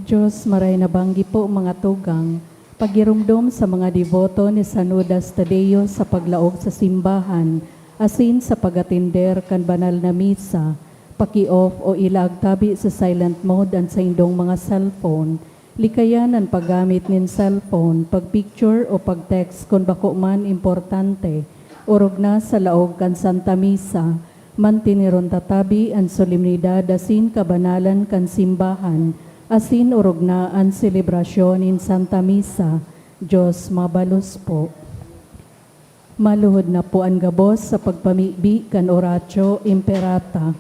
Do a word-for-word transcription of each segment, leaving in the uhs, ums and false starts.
Diyos, maray na banggi po, mga tugang, pagiromdom sa mga deboto ni San Judas Tadeo sa paglaog sa simbahan asin sa pag-atender kan banal na misa, paki-off o ilaag tabi sa silent mode an saindong mga cellphone. Likayan an paggamit nin cellphone, pag-picture o pag-text kun bako man importante, orog na sa laog kan Santa Misa. Manteneron ta tabi an solemnidad asin kabanalan kan simbahan, asin orog na an selebrasyon nin Santa Misa. Diyos mabalos po. Maluhod na po an gabos sa pagpamibi kan Oratio Imperata.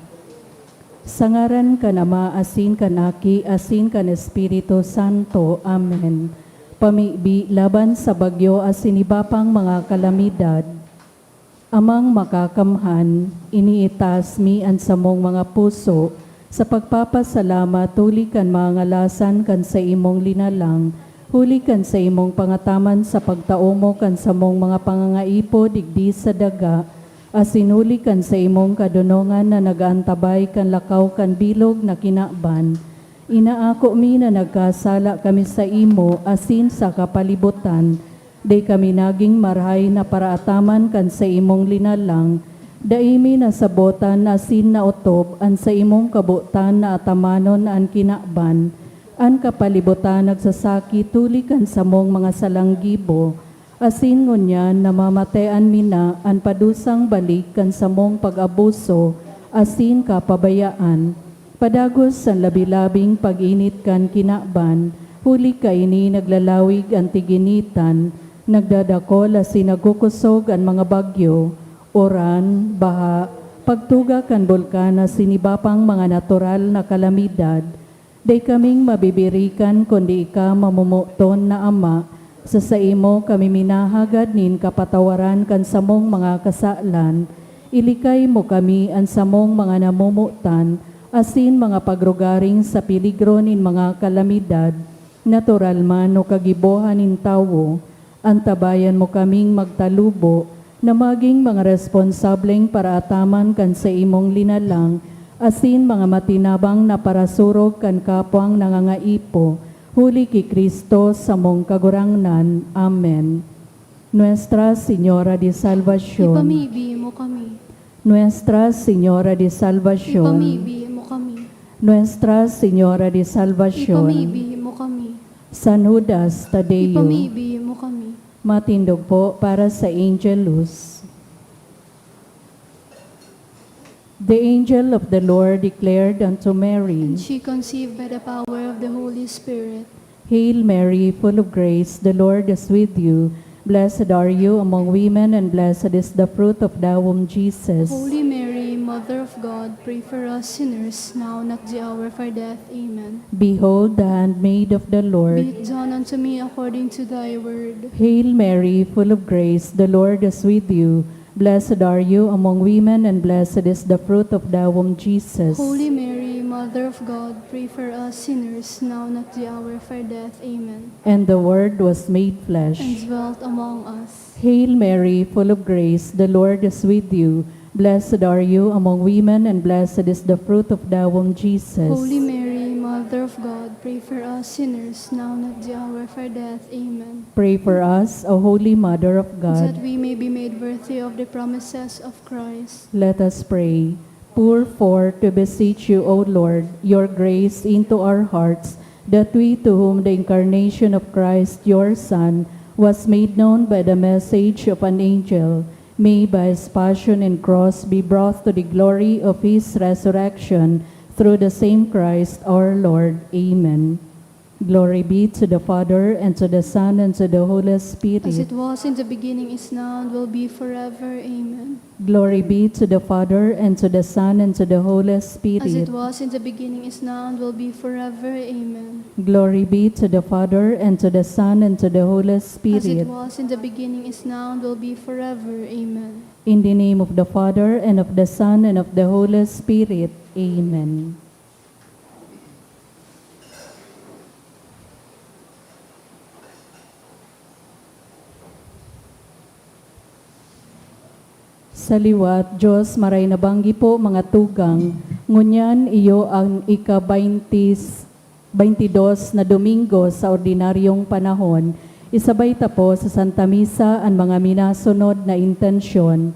Sa ngaran kan Ama, asin kan Aki, asin kan Espiritu Santo. Amen. Pamibi laban sa bagyo asin iba pang mga kalamidad. Amang Makakamhan, iniitaas mi an samong mga puso sa pagpapasalamat huli kan mga ngalasan kan saimong linalang, huli kan saimong pangataman sa pagtao mo kan samong mga pangangaipo digdi sa daga, asin huli kan saimong kadonongan na nag-aantabay kan lakaw kan bilog na kinaban. Inaako mi na nagkasala kami saimo asin sa kapalibutan, dai kami nagin marahay na paraataman kan saimong linalang. Dai mi nasabotan asin naotob an saimong kabotan na atamanon an kinaban, an kapalibutan nagsasakit huli kan samong mga salang gibo, asin ngunyan namamatean mi na an padusang balik kan samong pag-abuso asin kapabayaan. Padagos an labi-labing pag-init kan kinaban, huli kaini naglalawig an tiginitan, nagdadakol asin nagkukosog an mga bagyo, uran, baha, pagtuga kan bulkan asin iba pang mga natural na kalamidad. Dai kaming mabibirikan kundi ika, mamomoton na Ama. Sa saimo kami minahagad nin kapatawaran kan samong mga kasalan. Ilikay mo kami an samong mga namomotan asin mga pagrugaring sa peligro nin mga kalamidad, natural man o kagibohan nin tawo. Antabayan mo kaming magtalubo na magin mga responsableng paraataman kan saimong linalang asin mga matinabang na parasurog kan kapwang nangangaipo, huli ki Cristo, samong Kagurangnan. Amen. Nuestra Señora de Salvacion. Ipamibi mo kami. Nuestra Señora de Salvacion. Ipamibi mo kami. Nuestra Señora de Salvacion. Ipamibi mo kami. San Judas Tadeo. Ipamibi mo kami. Matindog po para sa Angelus. The angel of the Lord declared unto Mary. And she conceived by the power of the Holy Spirit. Hail Mary, full of grace, the Lord is with you. Blessed are you among women, and blessed is the fruit of thy womb, Jesus. Holy Mary, Mother of God, pray for us sinners, now and at the hour of our death. Amen. Behold the handmaid of the Lord. Be it done unto me according to thy word. Hail Mary, full of grace, the Lord is with you. Blessed are you among women, and blessed is the fruit of thy womb, Jesus. Holy Mary, Mother of God, pray for us sinners, now and at the hour of our death. Amen. And the Word was made flesh. And dwelt among us. Hail Mary, full of grace, the Lord is with you. Blessed are you among women, and blessed is the fruit of thy womb, Jesus. Holy Mary, Mother of God, pray for us sinners, now and at the hour of our death. Amen. Pray for us, O Holy Mother of God. That we may be made worthy of the promises of Christ. Let us pray. Pour forth, we beseech you, O Lord, your grace into our hearts, that we, to whom the incarnation of Christ, your Son, was made known by the message of an angel, may by his passion and cross be brought to the glory of his resurrection, through the same Christ our Lord. Amen. Glory be to the Father, and to the Son, and to the Holy Spirit. As it was in the beginning, is now, and will be forever. Amen. Glory be to the Father, and to the Son, and to the Holy Spirit. As it was in the beginning, is now, and will be forever. Amen. Glory be to the Father, and to the Son, and to the Holy Spirit. As it was in the beginning, is now, and will be forever. Amen. In the name of the Father, and of the Son, and of the Holy Spirit. Amen. Sa liwat, Diyos, maray na banggi po, mga tugang, ngunyan iyo an ika-bayntis Baintidos na Domingo sa ordinaryong panahon, isabay ta po sa Santa Misa an mga minasunod na intensyon.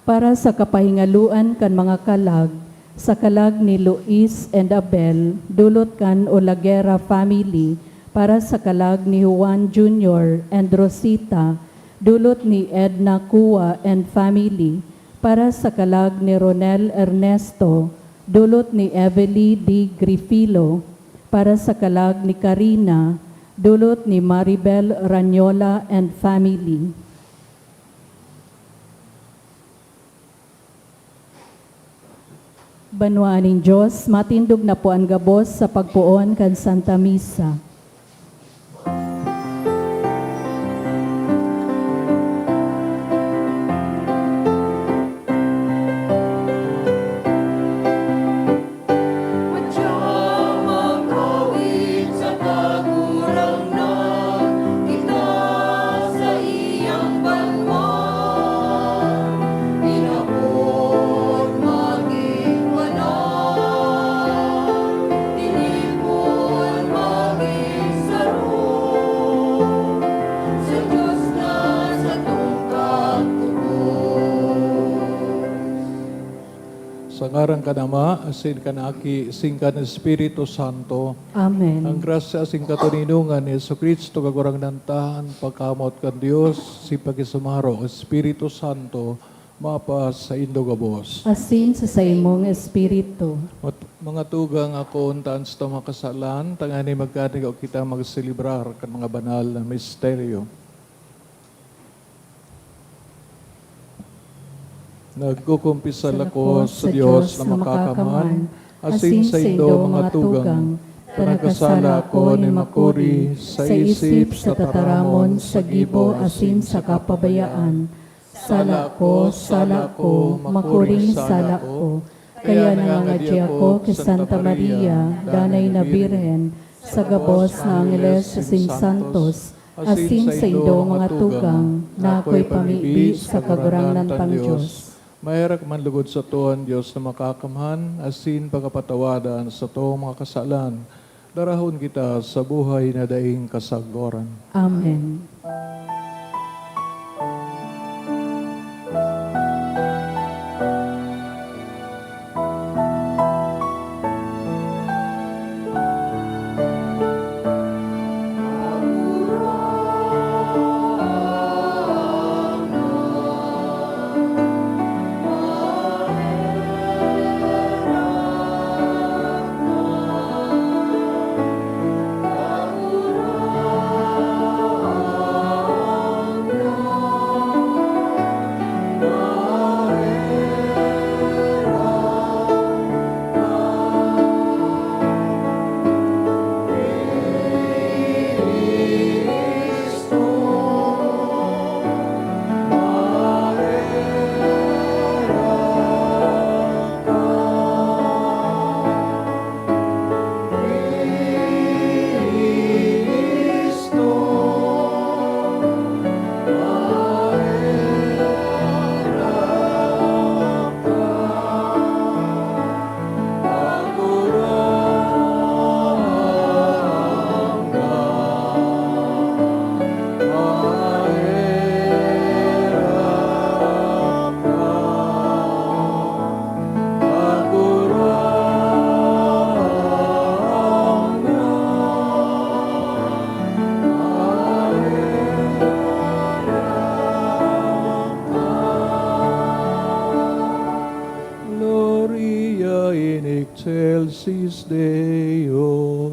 Para sa kapahingaloan kan mga kalag, sa kalag ni Luis and Abel, dulot kan Olagera family, para sa kalag ni Juan Junior and Rosita, dulot ni Edna Cua and family, para sa kalag ni Ronel Ernesto, dulot ni Evely D. Grifilo, para sa kalag ni Karina, dulot ni Maribel Ranyola and family. Banwaan nin Dios, matindog na po an gabos sa pagpoon kan Santa Misa. Sa ngaran kan Ama, asin kan Aki, asin kan Espiritu Santo. Amen. Ang grasya asin katoninongan ni Jesu-Cristo, Kagurangnan ta, an pagkamoot kan Dios, asin pakisumaro kan Espiritu Santo, mapasaindo gabos. Asin sa saimong espiritu. Mat-, mga tugang, akoon ta an satong mga kasalan, tanganing magkanigo kita magselebrar kan mga banal na misteryo. Nagkukumpisal ako sa Dios na makakaman, asin saindo, mga tugang, ta nagkasala ako nin makuri, sa isip, sa tataramon, sa gibo, asin sa kapabayaan. Sala ko, sala ko, makuring sala ko. Kaya nangangadyi ako ki Santa Maria, Danay na Birhen, sa gabos na angheles asin santos, asin saindo, mga tugang, na akoy pamibi sa Kagurangnan tang Dios. Maherak man lugod sato an Dios na Makakamhan, asin pagkapatawadan satong mga kasalan, darahon kita sa buhay na daing kasagoran. Amen. Gloria in excelsis Deo.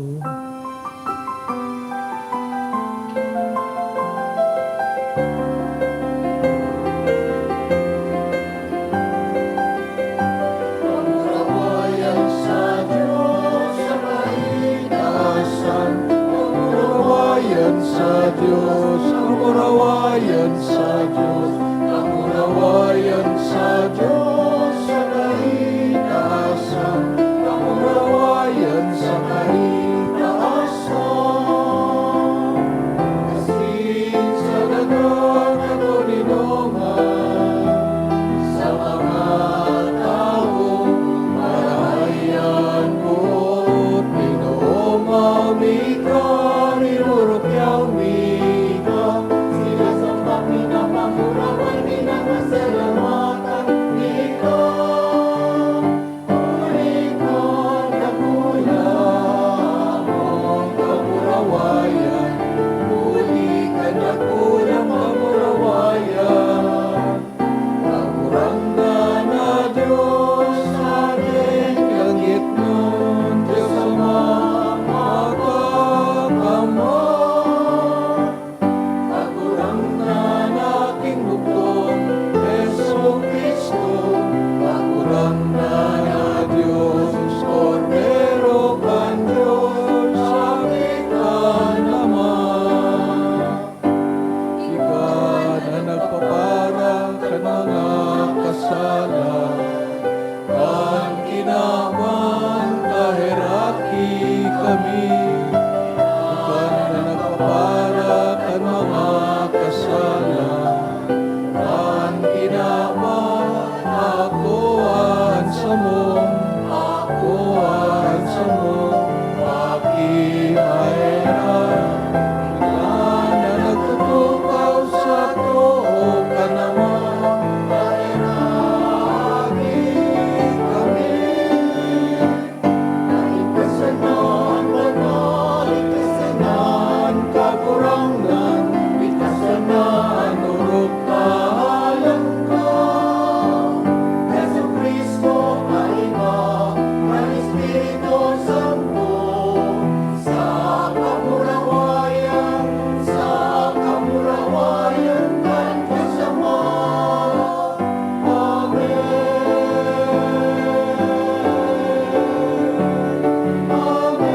Kamurawayan sa Dios sa kaitaasan. Kamurawayan sa Dios, kamurawayan sa Dios, kamurawayan sa Dios sa kaitaasan. Kamurawayan sa Kan kinaban, kaheraki kami, kan na nagpapara kan mga kasala. Kan kinaban, akoa an samong, akoa an samong pakimaherak. Kan na nagtutukaw sa too kan Ama, kaheraki kami. Kaligtasan na an banal, kaligtasan na an Kagurangnan, ligtasan na an orog kahalangkaw. Jesu-Cristo, Ama, kan Espiritu Santo, sa kamurawayan, sa kamurawayan kan kasama. Amen. Amen.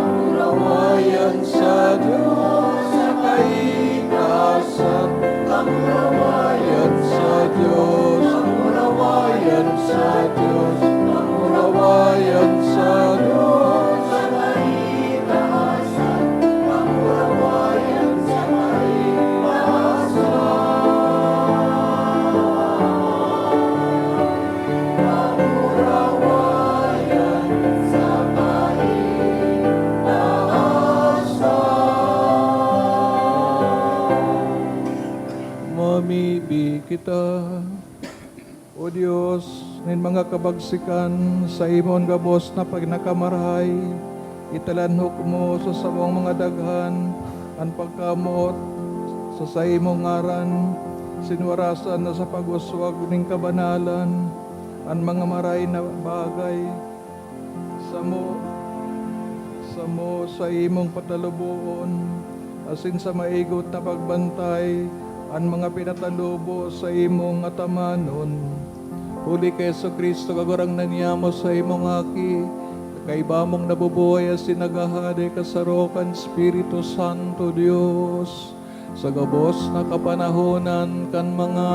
Kamurawayan sa Dios sa kaitaasan. Kamurawayan sa Dios. Kamurawayan sa Dios. Kamurawayan sa Dios sa kaitaasan. Kamurawayan sa kaitaasan. Kamurawayan sa kaitaasan. Mamibi kita. O Dios, nin mga kabagsikan, saimon gabos na pinakamarahay, italanhok mo sa samong mga daghan an pagkamoot sa saimong ngaran, sinwarasan na sa pag-uswag nin kabanalan an mga maray na bagay, samo, samo sa imong pataluboon, asin sa maigot na pagbantay an mga pinatalubo sa imong atamanon. Huli ki Jesu-Cristo, Kagurangnan niamo, sa imong Aki, kaiba mong nabubuhay asin naghahade ka sa rokan Espiritu Santo, Dios, sa gabos na kapanahonan kan mga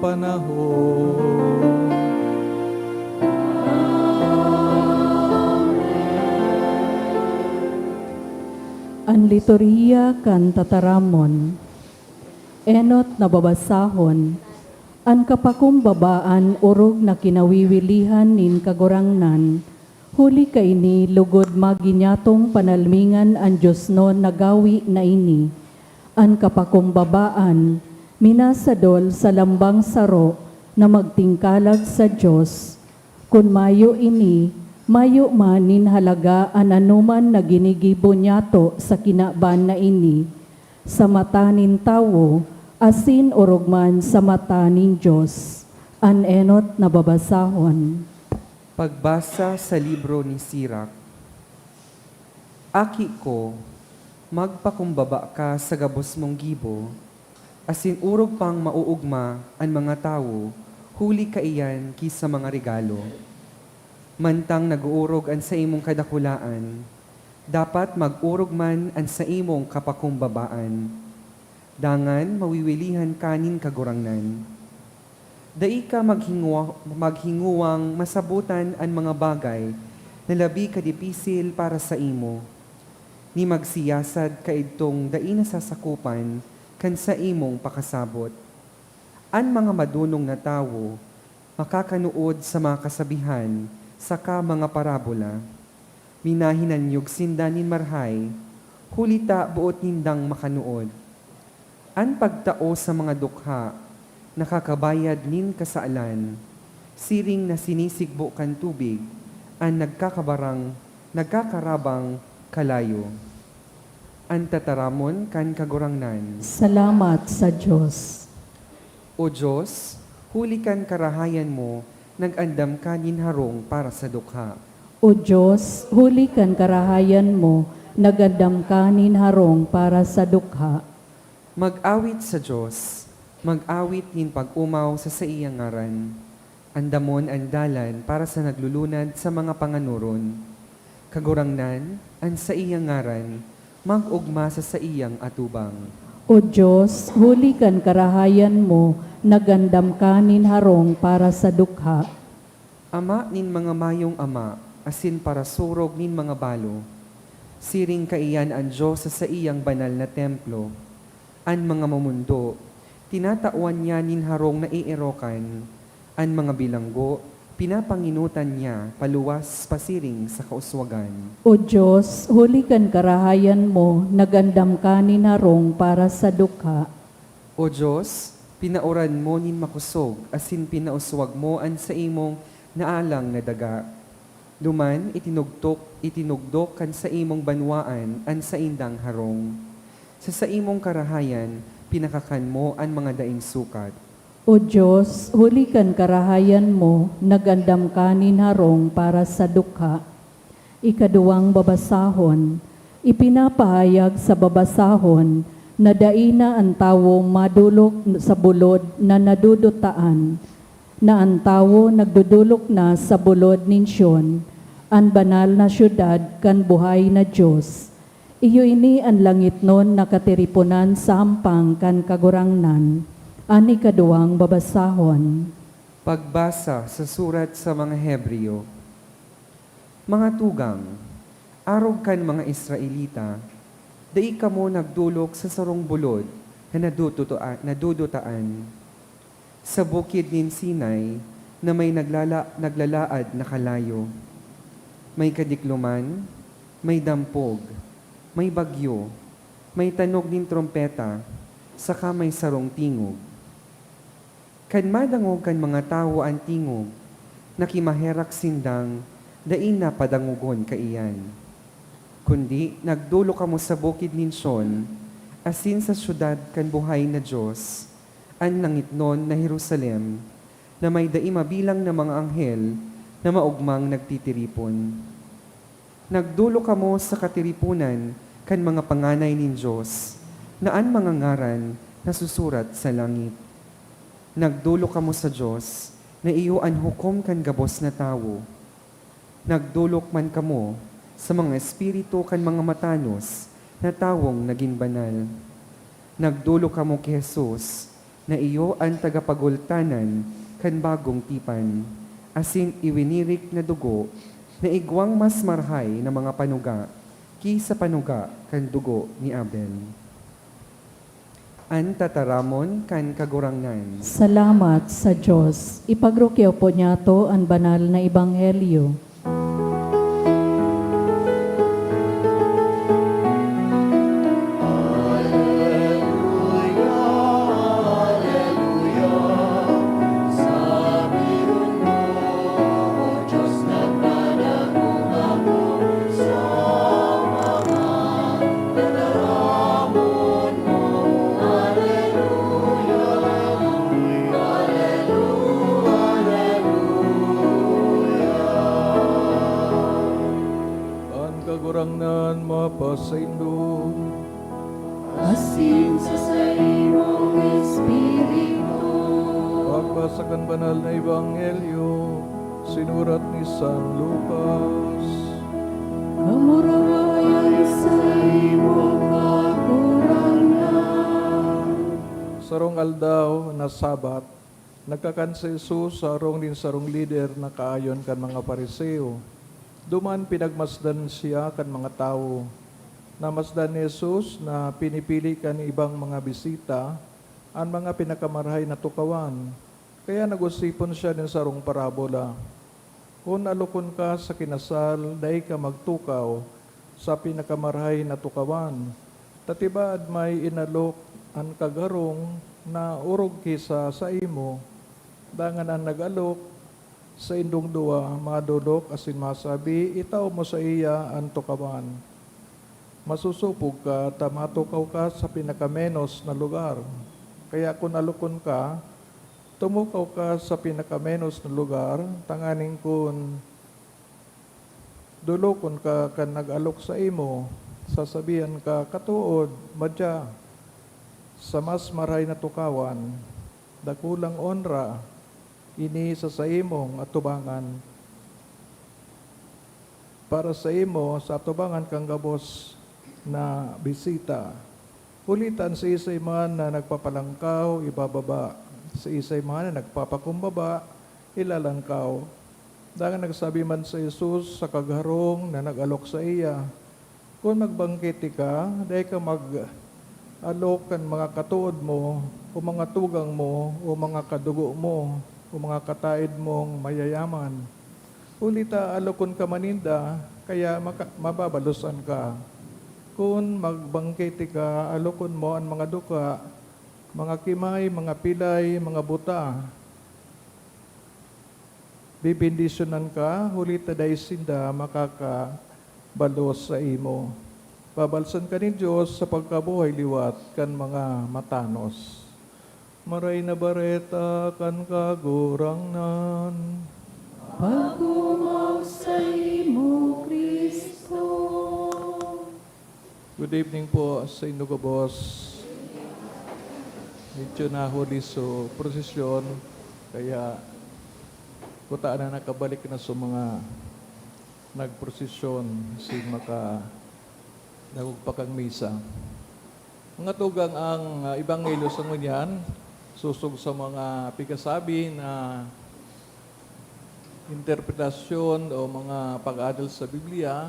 panahon. An Liturhiya kan Tataramon. Enot na babasahon, an kapakumbabaan orog na kinawiwilihan nin Kagurangnan. Huli kaini, lugod magin nyatong panalmingan an diosnon na gawe na ini, an kapakumbabaan, minasadol sa lambang saro na magtingkalag sa Dios. Kun mayo ini, mayo man nin halaga an anoman na ginigibo nyato sa kinaban na ini, sa mata nin tawo, asin orog man sa mata nin Dios. An enot na babasahon. Pagbasa sa libro ni Sirak. Aki ko, magpakumbaba ka sa gabos mong gibo, asin orog pang maoogma an mga tawo huli kaiyan ki sa mga regalo. Mantang nag-oorog an saimong kadakulaan, dapat mag-orog man an saimong kapakumbabaan. Dangan mawiwilihan ka nin Kagurangnan. Dai ka maghingwa-, maghinguwang masabotan an mga bagay na labi kadipisil para saimo, ni magsiyasad ka idtong dai nasasakopan kan saimong pakasabot. An mga madonong na tawo makakanood sa mga kasabihan saka mga parabola. Minahinanyog sinda nin marahay, huli ta boot nindang makanood. An pagtao sa mga dukha nakakabayad nin kasalan, siring na sinisigbo kan tubig an nagkakabarang, nagkakarabang kalayo. An tataramon kan Kagurangnan. Salamat sa Dios. O Dios, huli kan karahayan mo, nag-andam ka nin harong para sa dukha. O Dios, huli kan karahayan mo, nag-andam ka nin harong para sa dukha. Mag-awit sa Dios, mag-awit nin pag-omaw sa saiyang ngaran. Andamon an dalan para sa naglulunad sa mga panganoron. Kagurangnan, an saiyang ngaran, mag-ogma sa saiyang atubang. O Dios, huli kan karahayan mo, nagandam ka nin harong para sa dukha. Ama nin mga mayong ama, asin parasurog nin mga balo. Siring kaiyan an Dios sa saiyang banal na templo. An mga mamundo, tinatawan niya nin harong na eerokan. An mga bilanggo, pinapangenotan niya paluwas pasiring sa kauswagan. O Dios, huli kan karahayan mo, nagandam ka nin harong para sa dukha. O Dios, pinaoran mo nin makosog asin pinauswag mo an saimong naalang na daga. Duman, itinugtok, itinugdok kan saimong banwaan an saindang harong. Sa saimong karahayan, pinakakan mo an mga daing sukat. O Dios, huli kan karahayan mo, nagandam ka nin harong para sa dukha. Ikaduwang babasahon, ipinapahayag sa babasahon na dai na an tawo madolok sa bulod na nadudutaan, na an tawo nagdodolok na sa bulod nin Sion, an banal na syudad kan buhay na Dios. Iyo ini an langitnon na katiriponan sa hampang kan Kagurangnan. An ikaduwang babasahon. Pagbasa sa surat sa mga Hebreo. Mga tugang, arog kan mga Israelita, dai kamo nagdolok sa sarong bulod na nadututoa-, nadudutaan. Sa bukid nin Sinai na may naglala-, naglalaad na kalayo. May kadikloman, may dampog, may bagyo, may tanog nin trompeta, saka may sarong tingog. Kan madangog kan mga tawo an tingog, nakimaherak sindang dai na padangogon kaiyan. Kundi nagdolok kamo sa bukid nin Sion, asin sa syudad kan buhay na Dios, an langitnon na Jerusalem, na may dai mabilang na mga anghel na maogmang nagtitiripon. Nagdolok kamo sa katiriponan kan mga panganay nin Dios, na an mga ngaran nasusurat sa langit. Nagdolok kamo sa Dios, na iyo an hukom kan gabos na tawo. Nagdolok man kamo sa mga espiritu kan mga matanos na tawong nagin banal. Nagdolok kamo ki Jesus, na iyo an tagapagultanan kan bagong tipan, asin iwinirik na dugo na igwang mas marhay na mga panuga ki sa panuga kan dugo ni Abel. An tataramon kan Kagurangnan. Salamat sa Dios. Ipagrukyaw po niyato an banal na ebanghelyo. An Kagurangnan mapasaindo. Asin sa saimong espiritu. Pagbasa kan Banal na Ebanghelyo, sinurat ni San Lucas. Kamurawayan saimo, Kagurangnan. Sarong aldaw na Sabat, nagkakan si Jesus sa harong nin sarong lider na kaayon kan mga Fariseo. Duman pinagmasdan siya kan mga tawo. Namasdan ni Jesus na pinipili kan ibang mga bisita an mga pinakamarahay na tukawan. Kaya nag-osipon siya nin sarong parabola. Kun alokon ka sa kinasal, dai ka magtukaw sa pinakamarahay na tukawan, ta tibaad may inalok an kagharong na orog ki sa saimo. Dangan an nag-alok, saindong duwa, madolok asin masabi, "Itao mo saiya an tukawan." Masusopog ka ta matukaw ka sa pinakamenos na lugar. Kaya kun alokon ka, tumukaw ka sa pinakamenos na lugar, tanganing kun dolokon ka kan nag-alok saimo, sasabihan ka, "Katood, madya sa mas marahay na tukawan, dakulang onra ini sa saimong atubangan." Para saimo, sa atubangan kan gabos na bisita. Huli ta an siisay man na nagpapalangkaw, ibababa. Siisay man na nagpapakumbaba, ilalangkaw. Dangan nagsabi man si Jesus sa kagharong na nag-alok saiya, "Kun magbangkete ka, dai ka mag-alok kan mga katood mo, o mga tugang mo, o mga kadugo mo, o mga kataed mong mayayaman. Huli ta alokon ka man ninda, kaya maka-, mababalosan ka. Kun magbangkete ka, alokon mo an mga duka, mga kimay, mga pilay, mga buta. Bebendisyonan ka, huli ta dai sinda makakabalos saimo. Babalsan ka nin Dios sa pagkabuhay liwat kan mga matanos." Maray na Bareta kan Kagurangnan. Pag-omawon saimo, Cristo. Good evening po sa inyo gabos. Medyo nahuli so prosesyon, kaya kuta na nakabalik na sa mga nagprosesyon, sin maka-, dangog pa kan misa. Mga tugang, ang, ah, ebanghelyo sa ngunyan, sosog sa mga pigasabi na interpretasyon o mga pag-adal sa Biblia,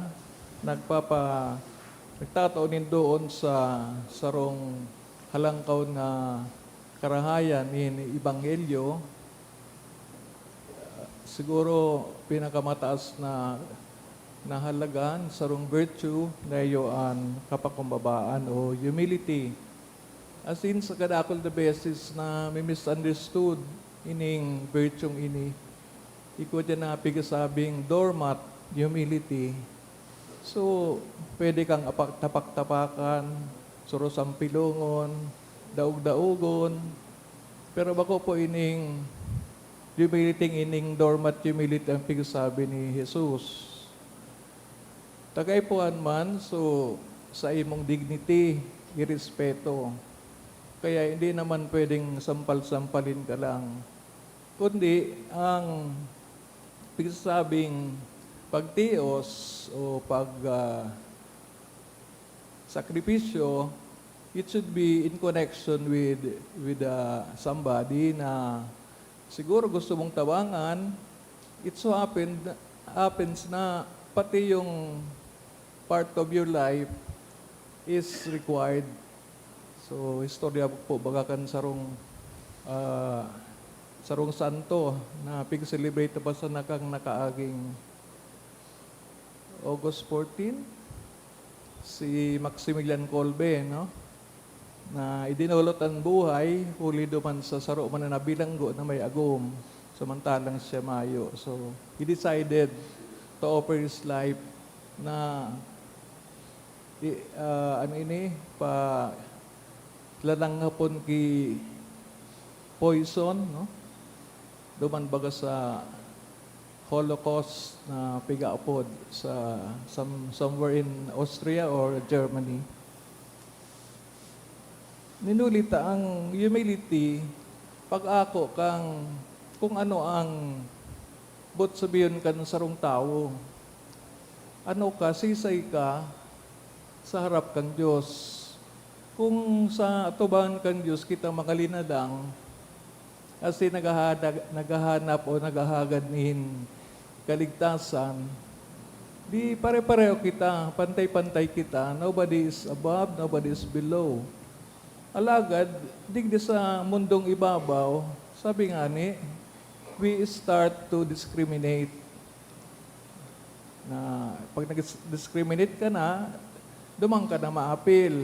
nagpapa-, nagtatao nin doon sa sarong halangkaw na karahayan nin ebanghelyo. Siguro, pinakamataas na, na halaga, sarong virtue, na iyo an kapakumbabaan o humility. As in, sa kadakul na beses na mi-misunderstood ining virtue ini. Igwa diyan na pigasabing doormat, humility. So, pwede kang apak-, tapak-tapakan, surusang pilongon, daog-daogon. Pero bako po ining humility, ining doormat humility ang pigasabi ni Jesus. Tagay po an man, so, sa imong dignity, irespeto. Kaya hindi naman pwedeng sampal-sampalin ka lang. Kundi, ang pigsasabing pagtios o pag, ah, sakripisyo, it should be in connection with, with, ah, somebody na siguro gusto mong tabangan. It so happen, happens na pati yung part of your life is required. So, istorya po baga kan sarong, ah, sarong santo na pig-celebrate pa sana kan nakaaging August fourteen, si Maximilian Kolbe, no? Na idinolot an buhay huli duman sa saro man na bilanggo na may agom, samantalang siya mayo. So, he decided to offer his life na, i-, ah, ano ini, pa, lalanghapon ki poison, no? Duman baga sa Holocaust na pigaapod sa some-, somewhere in Austria or Germany. Nin huli ta ang humility, pag-ako kang kung ano ang boot sabihon kan sarong tawo. Ano ka, sisay ka sa harap kan Dios. Kung sa atubangan kan Dios kita makalinadang, asin naghahadag-, naghahanap o naghahagad nin kaligtasan, di pare-pareho kita, pantay-pantay kita. Nobody is above, nobody is below. Alagad, digdi sa mundong ibabaw, sabi ngani, we start to discriminate. Na pag nag-discriminate ka na, duman ka na maapil.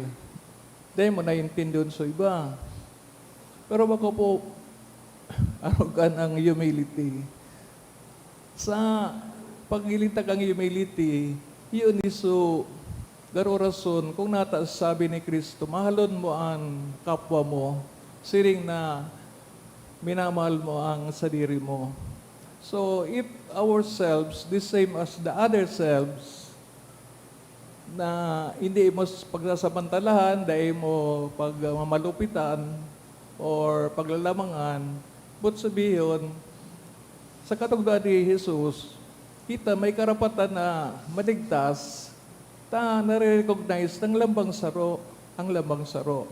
Dai mo naintindihon sa iba. Pero bako po, arogan ang humility. Sa paghiling ta kan humility, iyo ni so garo rason kung nata sabi ni Cristo, "Mahalon mo an kapwa mo, siring na minamahal mo ang sadiri mo." So, if ourselves, the same as the other selves, na hindi mo s-, pagsasamantalahan, dai mo pagmamalupitan or paglalamangan, boot sabihon, sa katugdan ni Jesus, kita may karapatan na maligtas, ta nare-recognize ng lambang saro. ang lamang saro.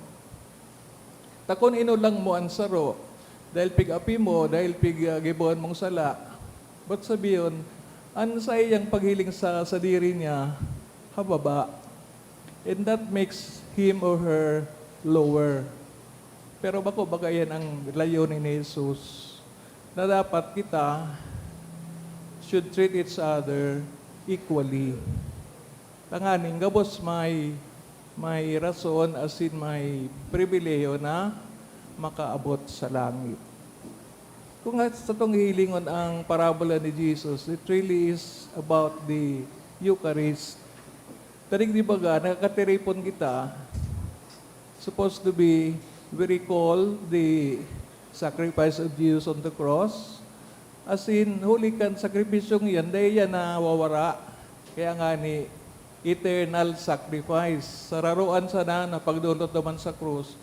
Ta kun inolang mo an saro, dahil pig-api mo, dahil pig-, ah, gibohon mong sala, ba't sabihon, an saiyang paghiling sa sadiri niya, hababa? And that makes him or her lower. Pero bako baga iyan ang layunin ni Jesus, na dapat kita should treat each other equally. Tanganing gabos may, may rason asin may pribilehiyo na makaabot sa langit. Kung at sa tong hilingon ang parabola ni Jesus, it really is about the Eucharist. Tarig di baga, nakakatiripon kita, supposed to be, we recall the sacrifice of Jesus on the cross. As in, huli kan sakripisyong iyan, dai iyan nawawara. Kaya nga ni, eternal sacrifice. Sararoan sana na pagdolot naman sa krus.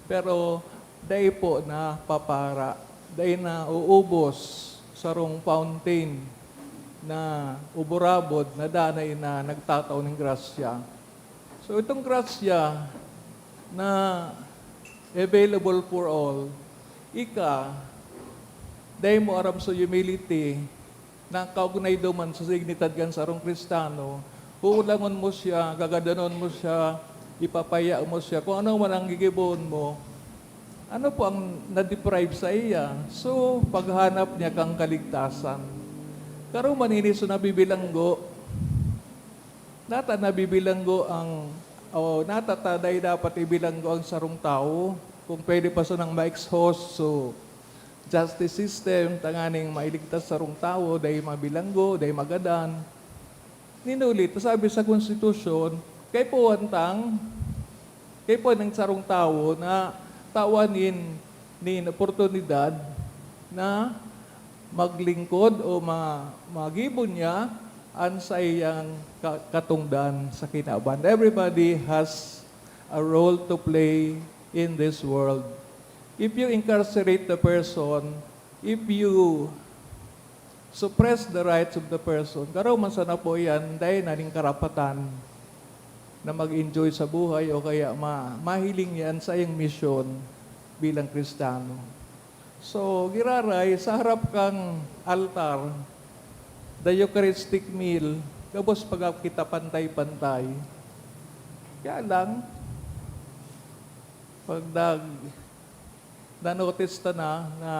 Pero dai po na papara, dai na uubos sarong fountain na uburabod na danay na nagtatao nin grasya. So, itong grasya na available for all, ika, dai mo aram sa humility, na kaugnay duman sa dignidad kan sarong Kristiyano, uulangon mo siya, gagadanon mo siya, ipapahiya mo siya, kung ano man ang gigibohon mo, ano po ang na-deprive sa iya? So, paghanap niya kang kaligtasan. Karo man ini, so nabibilanggo, nata nabibilanggo ang, o nata ta dai dapat ibilanggo ang sarong tawo, kung pwede pa sanang ma-exhaust, so, justice system, tanganing mailigtas sarong tawo, dai mabilanggo, dai magadan. Nin huli ta sabi sa konstitusyon, kaipuhan tang, kaipuhan ang sarong tawo na tawan nin, nin oportunidad na maglingkod o ma-, magibo niya an saiyang ka-, katongdan sa kinaban. Everybody has a role to play in this world. If you incarcerate the person, if you suppress the rights of the person, garo man sana po iyan, dai na nin karapatan na mag-enjoy sa buhay o kaya ma-, mahiling niya an saiyang misyon bilang Kristiyano. So, giraray, sa harap kang altar, the Eucharistic meal, gabos pag kita pantay-pantay. Kaya lang, pag nag-, na-notice ta na, na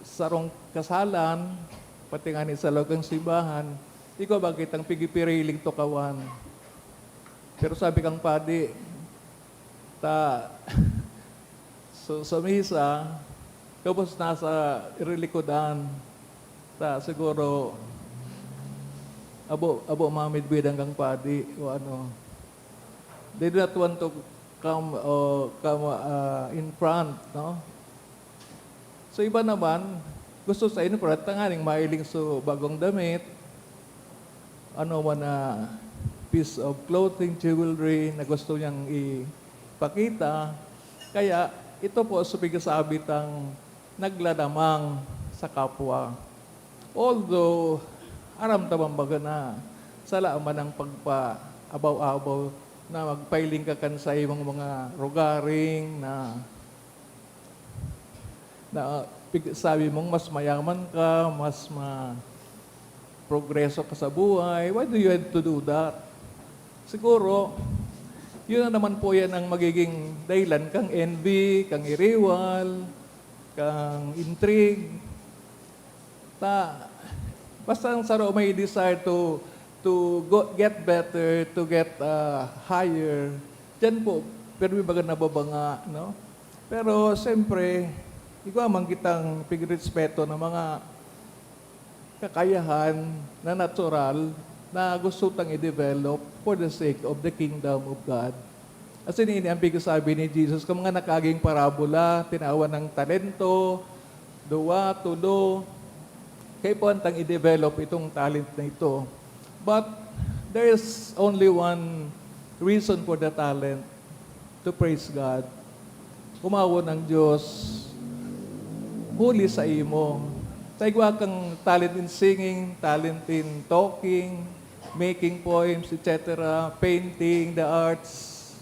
sarong kasalan, pati ngani sa loob kan simbahan, igwa ba kitang pigipiriling tukawan? Pero sabi kang padi, ta, so, sa misa, gabos nasa likodan, ta, siguro, abo, abo mamidbidan kang padi o ano. They do not want to come, uh, come, uh, in front, no? So, iba naman, gusto sa in front, tanganing mahiling so bagong damit, ano man na piece of clothing, jewelry na gusto niyang ipakita. Kaya, ito po so pigsasabi tang naglalamang sa kapwa. Although, aram ta man baga na sala man ang pagpaabaw-abaw na magpahiling ka kan sa imong mga rogaring na, na pig-, sabi mong mas mayaman ka, mas ma-, progreso ka sa buhay. Why do you have to do that? Siguro, yun na naman po yan ang magiging dahilan kang envy, kang iriwal, kang intrigue. Ta, basta ang saro may desire to, to go, get better, to get, ah, higher, diyan po, pero may baga nababanga, no? Pero, siyempre, igwa man kitang pigrespeto ng mga kakayahan na natural na gusto tang i-develop for the sake of the kingdom of God. Asin ini ang pigsasabi ni Jesus kan mga nagkaiging parabola, tinawan ng talento, duwa, tulo, kaipuhan tang i-develop itong talent na ito. But there is only one reason for the talent, to praise God. Umawon ang Diyos huli sa imo. Ta igwa kang talent in singing, talent in talking, making poems, et cetera, painting, the arts.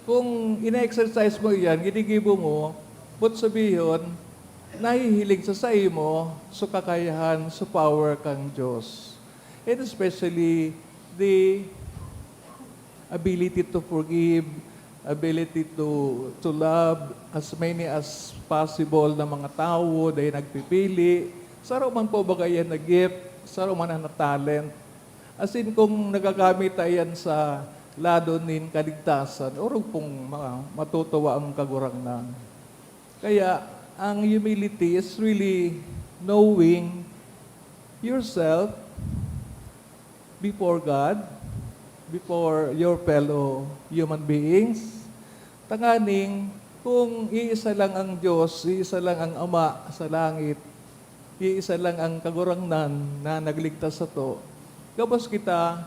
Kung ina-exercise mo iyan, ginigibo mo, but sabihon, nahihiling sa saimo so kakayahan, so power kan Dios. And especially the ability to forgive, ability to, to love as many as possible na mga tawo, dai nagpipili. Saro man po baga iyan na gift, saro man na talent. As in, kung nagagamit ta iyan sa lado nin kaligtasan, orog pong ma-, matutuwa ang Kagurangnan. Kaya, ang humility is really knowing yourself before God, before your fellow human beings, tanganing kung iisa lang ang Dios, iisa lang ang Ama sa langit, iisa lang ang Kagurangnan na nagligtas sato, gabos kita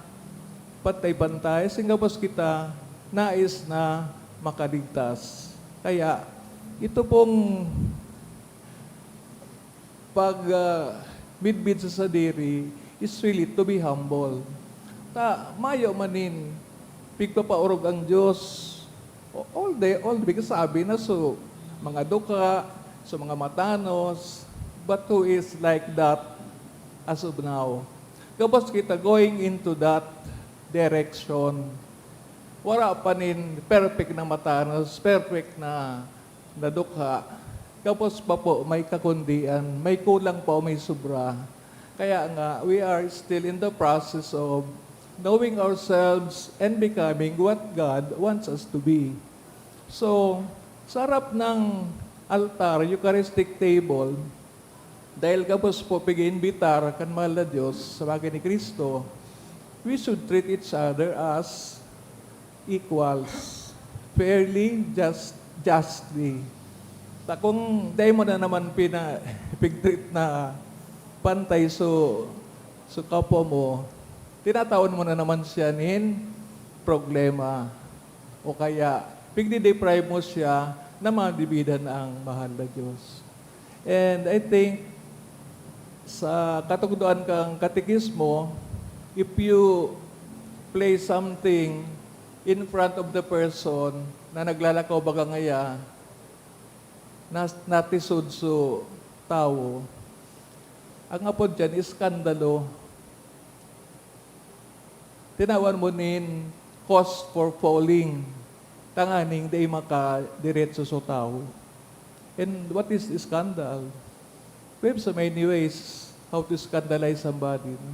pantay-pantay, asin gabos kita nais na makaligtas. Kaya, ito pong pag, ah, midbid sa sadiri is really to be humble. Ta, mayo man nin pigpapaorog ang Dios o-, all the, all the, because sabi na, so, mga dukha, so, mga matanos, but who is like that as of now? Gabos kita going into that direction. Wala pa nin perfect na matanos, perfect na na dukha, gabos pa po may kakundian, may kulang pa o may sobra. Kaya nga, we are still in the process of knowing ourselves and becoming what God wants us to be. So, sa harap ng altar, Eucharistic table, dahil gabos po pig-iimbitar kan mahal na Dios sa bagay ni Cristo, we should treat each other as equals, fairly, just, justly. Ta kung dai mo na naman pina-, pig-treat na pantay so, so kapwa mo, tinataon mo na naman siya nin problema. O kaya, pigdi-deprive mo siya na madibidan ang mahal na Dios. And I think, sa katukdoan kang katekismo, if you play something in front of the person na naglalakaw baga ngaya, nas-, natisod so tawo, ang apod diyan, iskandalo. Tinawan mo nin cause for falling, tanganing dai makadiretso so tawo. And what is scandal? We have so many ways how to scandalize somebody, no?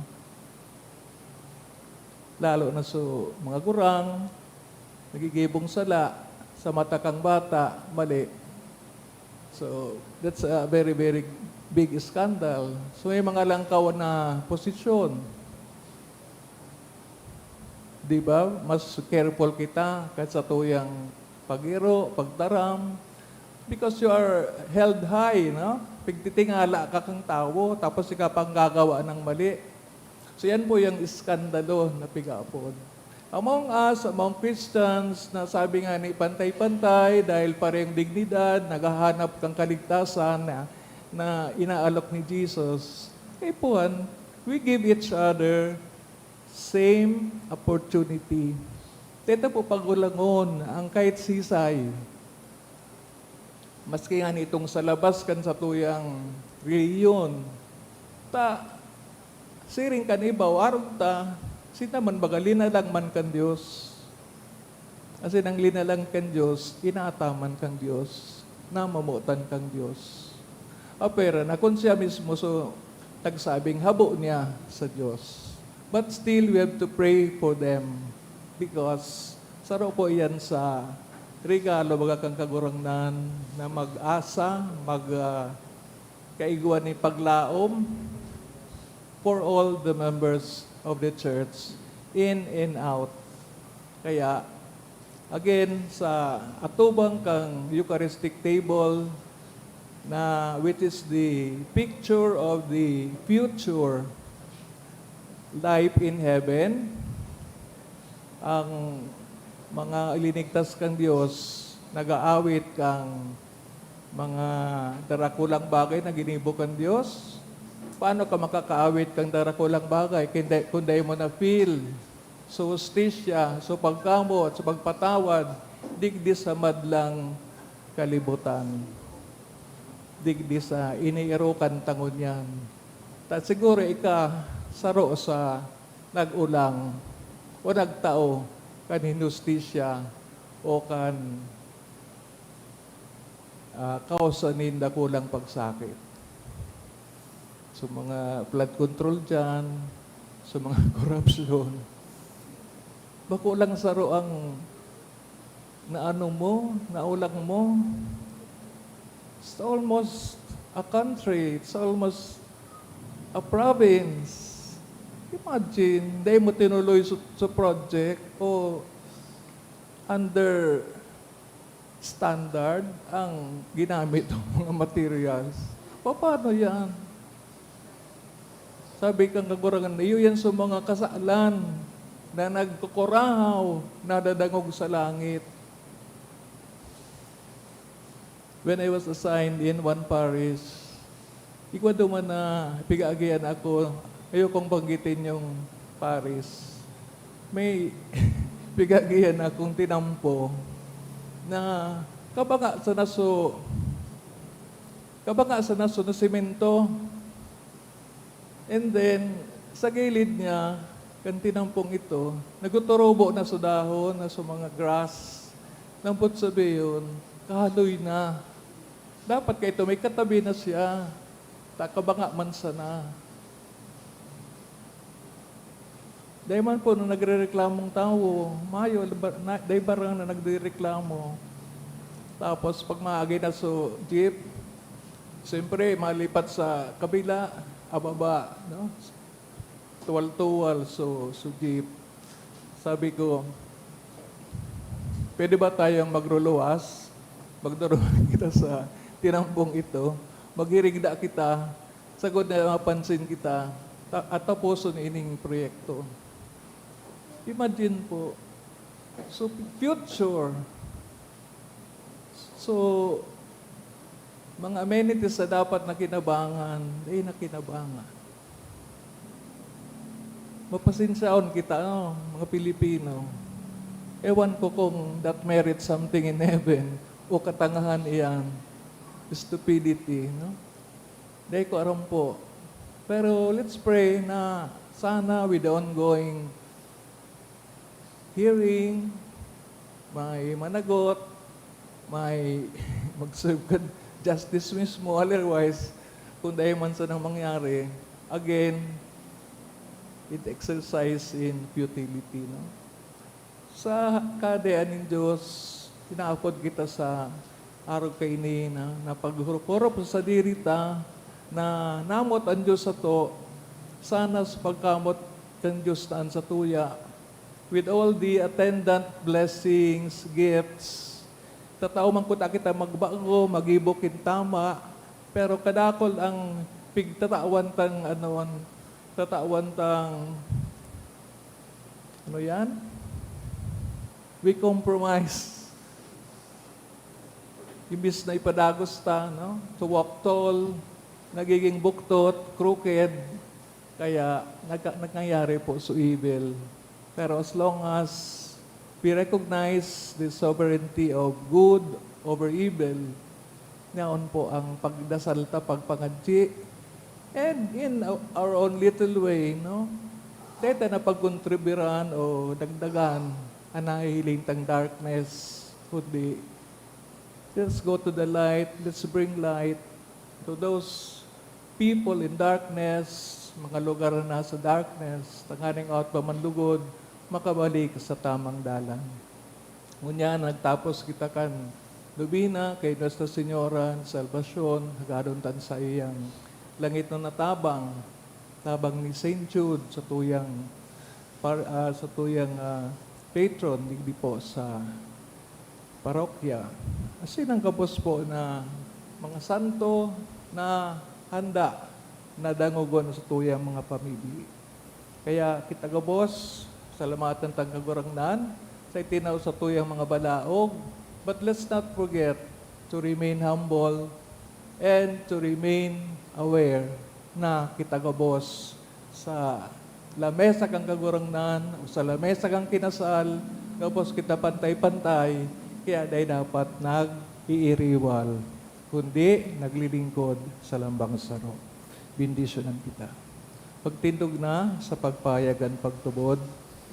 Lalo na so mga gurang, nagigibong sala sa mata kang bata, mali. So, that's a very, very big scandal. So, may mga langkaw na posisyon. Di ba? Mas careful kita kahit sa tuyang pag-iro, pagtaram. Because you are held high, no? Pigtitingala ka kang tawo, tapos ika pang gagawa ng mali. So, yan po yung iskandalo na pig-aapod. Among us, among Christians, na sabi nga ni pantay-pantay, dahil parehong dignidad, naghahanap kang kaligtasan na, na inaalok ni Jesus. Kaipuhan, we give each other same opportunity. Teta po pagulangon ang kahit sisay. Maski nga nitong sa labas kan satuyang relihiyon, ta, siring kan iba, o arog ta, sinda man baga linalang man kan Dios. Asin ang linalang kan Dios, inaataman kan Dios, namamotan kan Dios. Apera na kun siya mismo so nagsabing habo niya sa Dios. But still, we have to pray for them because saro po iyan sa regalo baga kan Kagurangnan na mag-asa, mag, ah, kaigwa ni paglaom for all the members of the church, in and out. Kaya, again, sa atubang kang Eucharistic table, na which is the picture of the future life in heaven, ang mga ilinigtas kang Dios, nag-aawit kang mga darakulang bagay na ginibo kan Dios. Paano ka makakaawit kang darakulang bagay kung dai, kung dai mo na-feel so hustisya, so pagkamot, so pagpatawad, digdi sa madlang kalibutan, digdi sa iniirokan ta ngunyan. Ta siguro ika saro sa nag-olang o nagtao kan hinustisya o kan, ah, kaosan nin dakulang pagsakit. Sa mga flood control diyan, sa mga korupsyon. Bako lang saro ang naano mo, naolang mo. It's almost a country. It's almost a province. Imagine, dai mo tinuloy sa, sa project o under standard ang ginamit ng mga materials. Paano yan? Sabi kan Kagurangnan, "Iyo yan sa mga kasalan na nagkukurahaw, nadadangog sa langit." When I was assigned in one parish, igwa duman na pigaagian ako, ayokong banggitin yung parish. May pigaagian akong tinampo na kabanga sa naso, kabanga sa naso na semento. And then, sa gilid niya, kan tinampong ito, naguturubo na sa dahon, na sa mga grass, nang put sabiyon, kahoy na. Dapat kaito may katabi na siya, ta kabanga man sana. Dai man po na nagrereklamong tawo, mayo, ba-, na, dai barang na nagrereklamo. Tapos, pag maagi na so jeep, siyempre, malipat sa kabila, ababa, no? Tuwal-tuwal, so, so jeep. Sabi ko, "Pwede ba tayong magruluwas? Magduruluwas kita sa tinampong ito. Maghirigda kita. Sagod na mapansin kita. Ta-, at taposon ining proyekto." Imagine po. So, future. So, mga amenities na dapat nakinabangan, dai nakinabangan. Mapasensyaon kita, no, mga Pilipino. Ewan ko kung that merits something in heaven o katangahan iyan, stupidity, no? Dai ko aram po. Pero let's pray na sana with the ongoing hearing, may managot, may mag-serve kan justice mismo. Otherwise, kung dai man sanang mangyari, again, it exercise in futility, no? Sa kahadean nin Diyos, inaapod kita sa arog kaini na, na paghurop-hurop sa sadiri ta na namot an Diyos sato, sana sa pagkamot kan Diyos ta an satuya, with all the attendant blessings, gifts. Tatao man kuta kita magbago, magibo kin tama, pero kadakul ang pigtatawan tang, ano, tatawan tang, ano yan? We compromise. Imbis na ipadagos ta, no? To walk tall, nagiging buktot, crooked, kaya nagka-, nangyayari po so evil. Pero as long as we recognize the sovereignty of good over evil, yaon po ang pagdasal ta, pagpangadji, and in our own little way, no? Dai ta na pagkontriburan o dagdagan an nahihiling tang darkness, kundi let's go to the light, let's bring light to those people in darkness, mga lugar na nasa darkness, tanganing awat pa man lugod, makabalik sa tamang dalan. Ngunyan, nagtapos kita kan nobena kay Nuestra Señora de Salvacion, hagadon ta an saiyang langitnon na tabang, tabang ni Saint Jude, satuyang par-, ah, satuyang, ah, patron digdi po sa parokya. Asin ang gabos po na mga santo na handa na dangogon sa satuyang mga pamili. Kaya kita gabos, salamatan tang Kagurangnan sa itinaw satuyang mga balaog, but let's not forget to remain humble and to remain aware na kita gabos sa lamesa kan Kagurangnan o sa lamesa kan kinasal, gabos kita pantay-pantay Kaya dai dapat nag-iiriwal, kundi naglilingkod sa lambang saro. Bendisyonan kita. Pagtindog na sa pagpahayag kan pagtubod,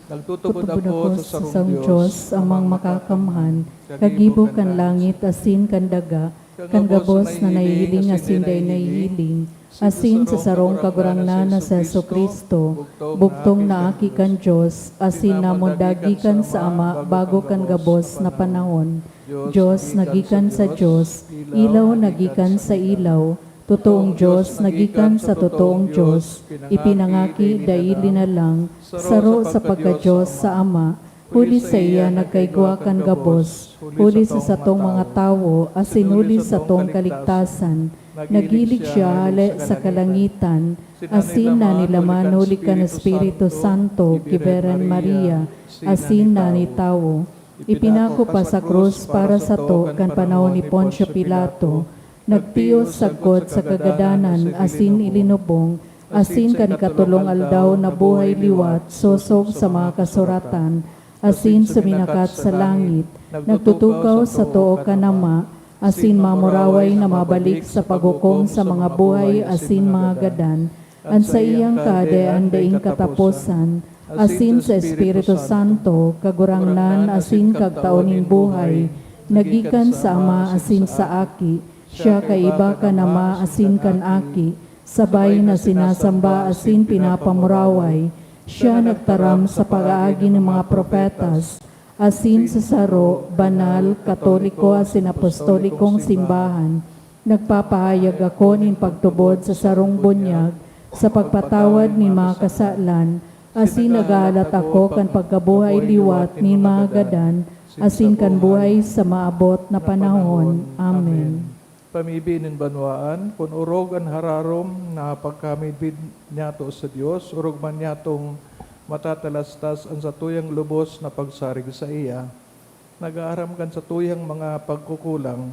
nagtutubod Tutubod ako ako sa sa sarong sarong Dios, Dios, Amang Amang Makakamhan, Makakamhan, kagibo kan langit asin kan daga, kan gabos na nahihiling asin dai nahihiling, asin sa sarong Kagurangnan na si Jesu-Cristo, bugtong na Aki kan Dios, asin namundag gikan sa Ama bago kan gabos na panahon. Dios na gikan sa Dios, ilaw na gikan sa ilaw, totoong Dios na gikan sa totoong Dios, ipinangaki dai linalang, saro sa pagka-Dios sa Ama, huli saiya nagkaigwa kan gabos, huli sa satong mga tawo, asin huli satong kaligtasan. Naghilig siya hale sa kalangitan, asin nanilaman huli kan Espiritu Santo ki Birhen Maria, asin nanitawo. Ipinako pa sa krus para sato kan panahon ni Poncio Pilato, nagtios sagkod sa kagadanan asin ilinubong, asin kan ikatolong aldaw nabuhay liwat sosog sa mga kasuratan, asin suminakat sa langit, nagtutukaw sa too kan Ama, asin mamuraway na mabalik sa paghukom sa mga buhay asin mga gadan, an saiyang Kahadean daing kataposan, asin sa Espiritu Santo, Kagurangnan asin Kagtao nin buhay, na gikan sa Ama asin sa Aki, siya kaiba kan Ama asin kan Aki, sabay na sinasamba asin pinapamuraway. Siya nagtaram sa pag-aagi nin mga propetas, asin sa saro, banal, katoliko asin apostolikong simbahan. Nagpapahayag ako nin pagtubod sa sarong bunyag sa pagpatawad nin mga kasalan, asin naghahalat ako kan pagkabuhay liwat nin mga gadan, asin kan buhay sa maabot na panahon. Amen. Pamibi nin banwaan, kun orog an hararom na pagkamidbid niyato sa Dios, orog man niyatong matatalastas an satuyang lubos na pagsarig saiya, nag-aaram kan satuyang mga pagkukulang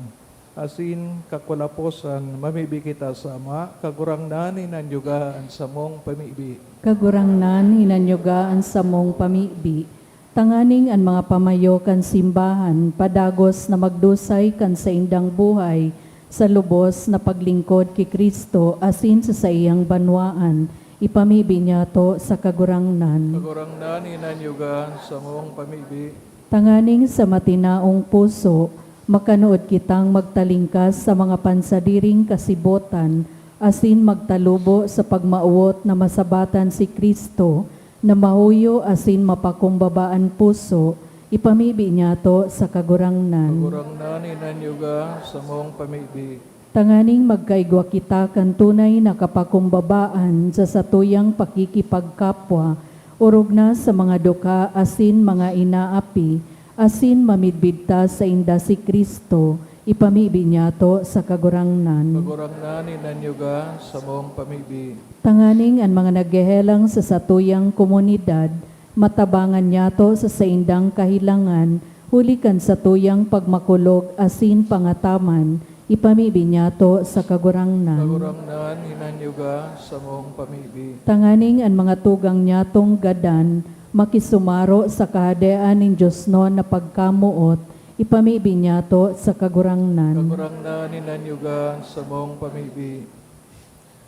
asin kakulaposan, mamibi kita sa Ama, Kagurangnan, hinanyuga an samong pamibi. Kagurangnan, hinanyuga an samong pamibi. Tanganing an mga pamayo kan simbahan padagos na magdusay kan saindang buhay sa lubos na paglingkod ki Cristo asin sa saiyang banwaan, ipamibi niyato sa Kagurangnan. Kagurangnan, hinanyuga an samong pamibi. Tanganing sa matinaong puso, makanood kitang magtalingkas sa mga pansadiring kasibotan asin magtalubo sa pagmawot na masabatan si Cristo, na mahuyo asin mapakumbaba an puso, ipamibi niyato sa Kagurangnan. Kagurangnan, hinanyuga an samong pamibi. Tanganing magkaigwa kita kan tunay na kapakumbabaan sa satuyang pakikipagkapwa, orog na sa mga dukha asin mga inaapi, asin mamidbid ta sainda si Cristo, ipamibi niyato sa Kagurangnan. Kagurangnan, hinanyuga an samong pamibi. Tanganing an mga naghehelang sa satuyang komunidad, matabangan niyato sa saindang kahelangan, huli kan satuyang pagmakulog asin pangataman, ipamibi niyato sa Kagurangnan. Kagurangnan, hinanyuga an samong pamibi. Tanganing an mga tugang niyatong gadan makisumaro sa Kahadean nin diosnon na pagkamoot, ipamibi niyato sa Kagurangnan. Kagurangnan, hinanyuga an samong pamibi.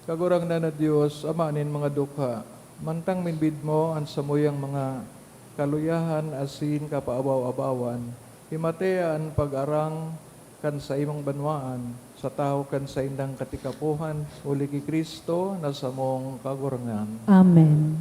Kagurangnan na Dios, Ama nin mga dukha, mantang midbid mo an samuyang mga kaluyahan asin kapaabaw-abawan, himatea an pag-arang kan saimong banwaan, sa tahaw kan saindang katikapohan, huli ki Cristo na samong Kagurangnan. Amen.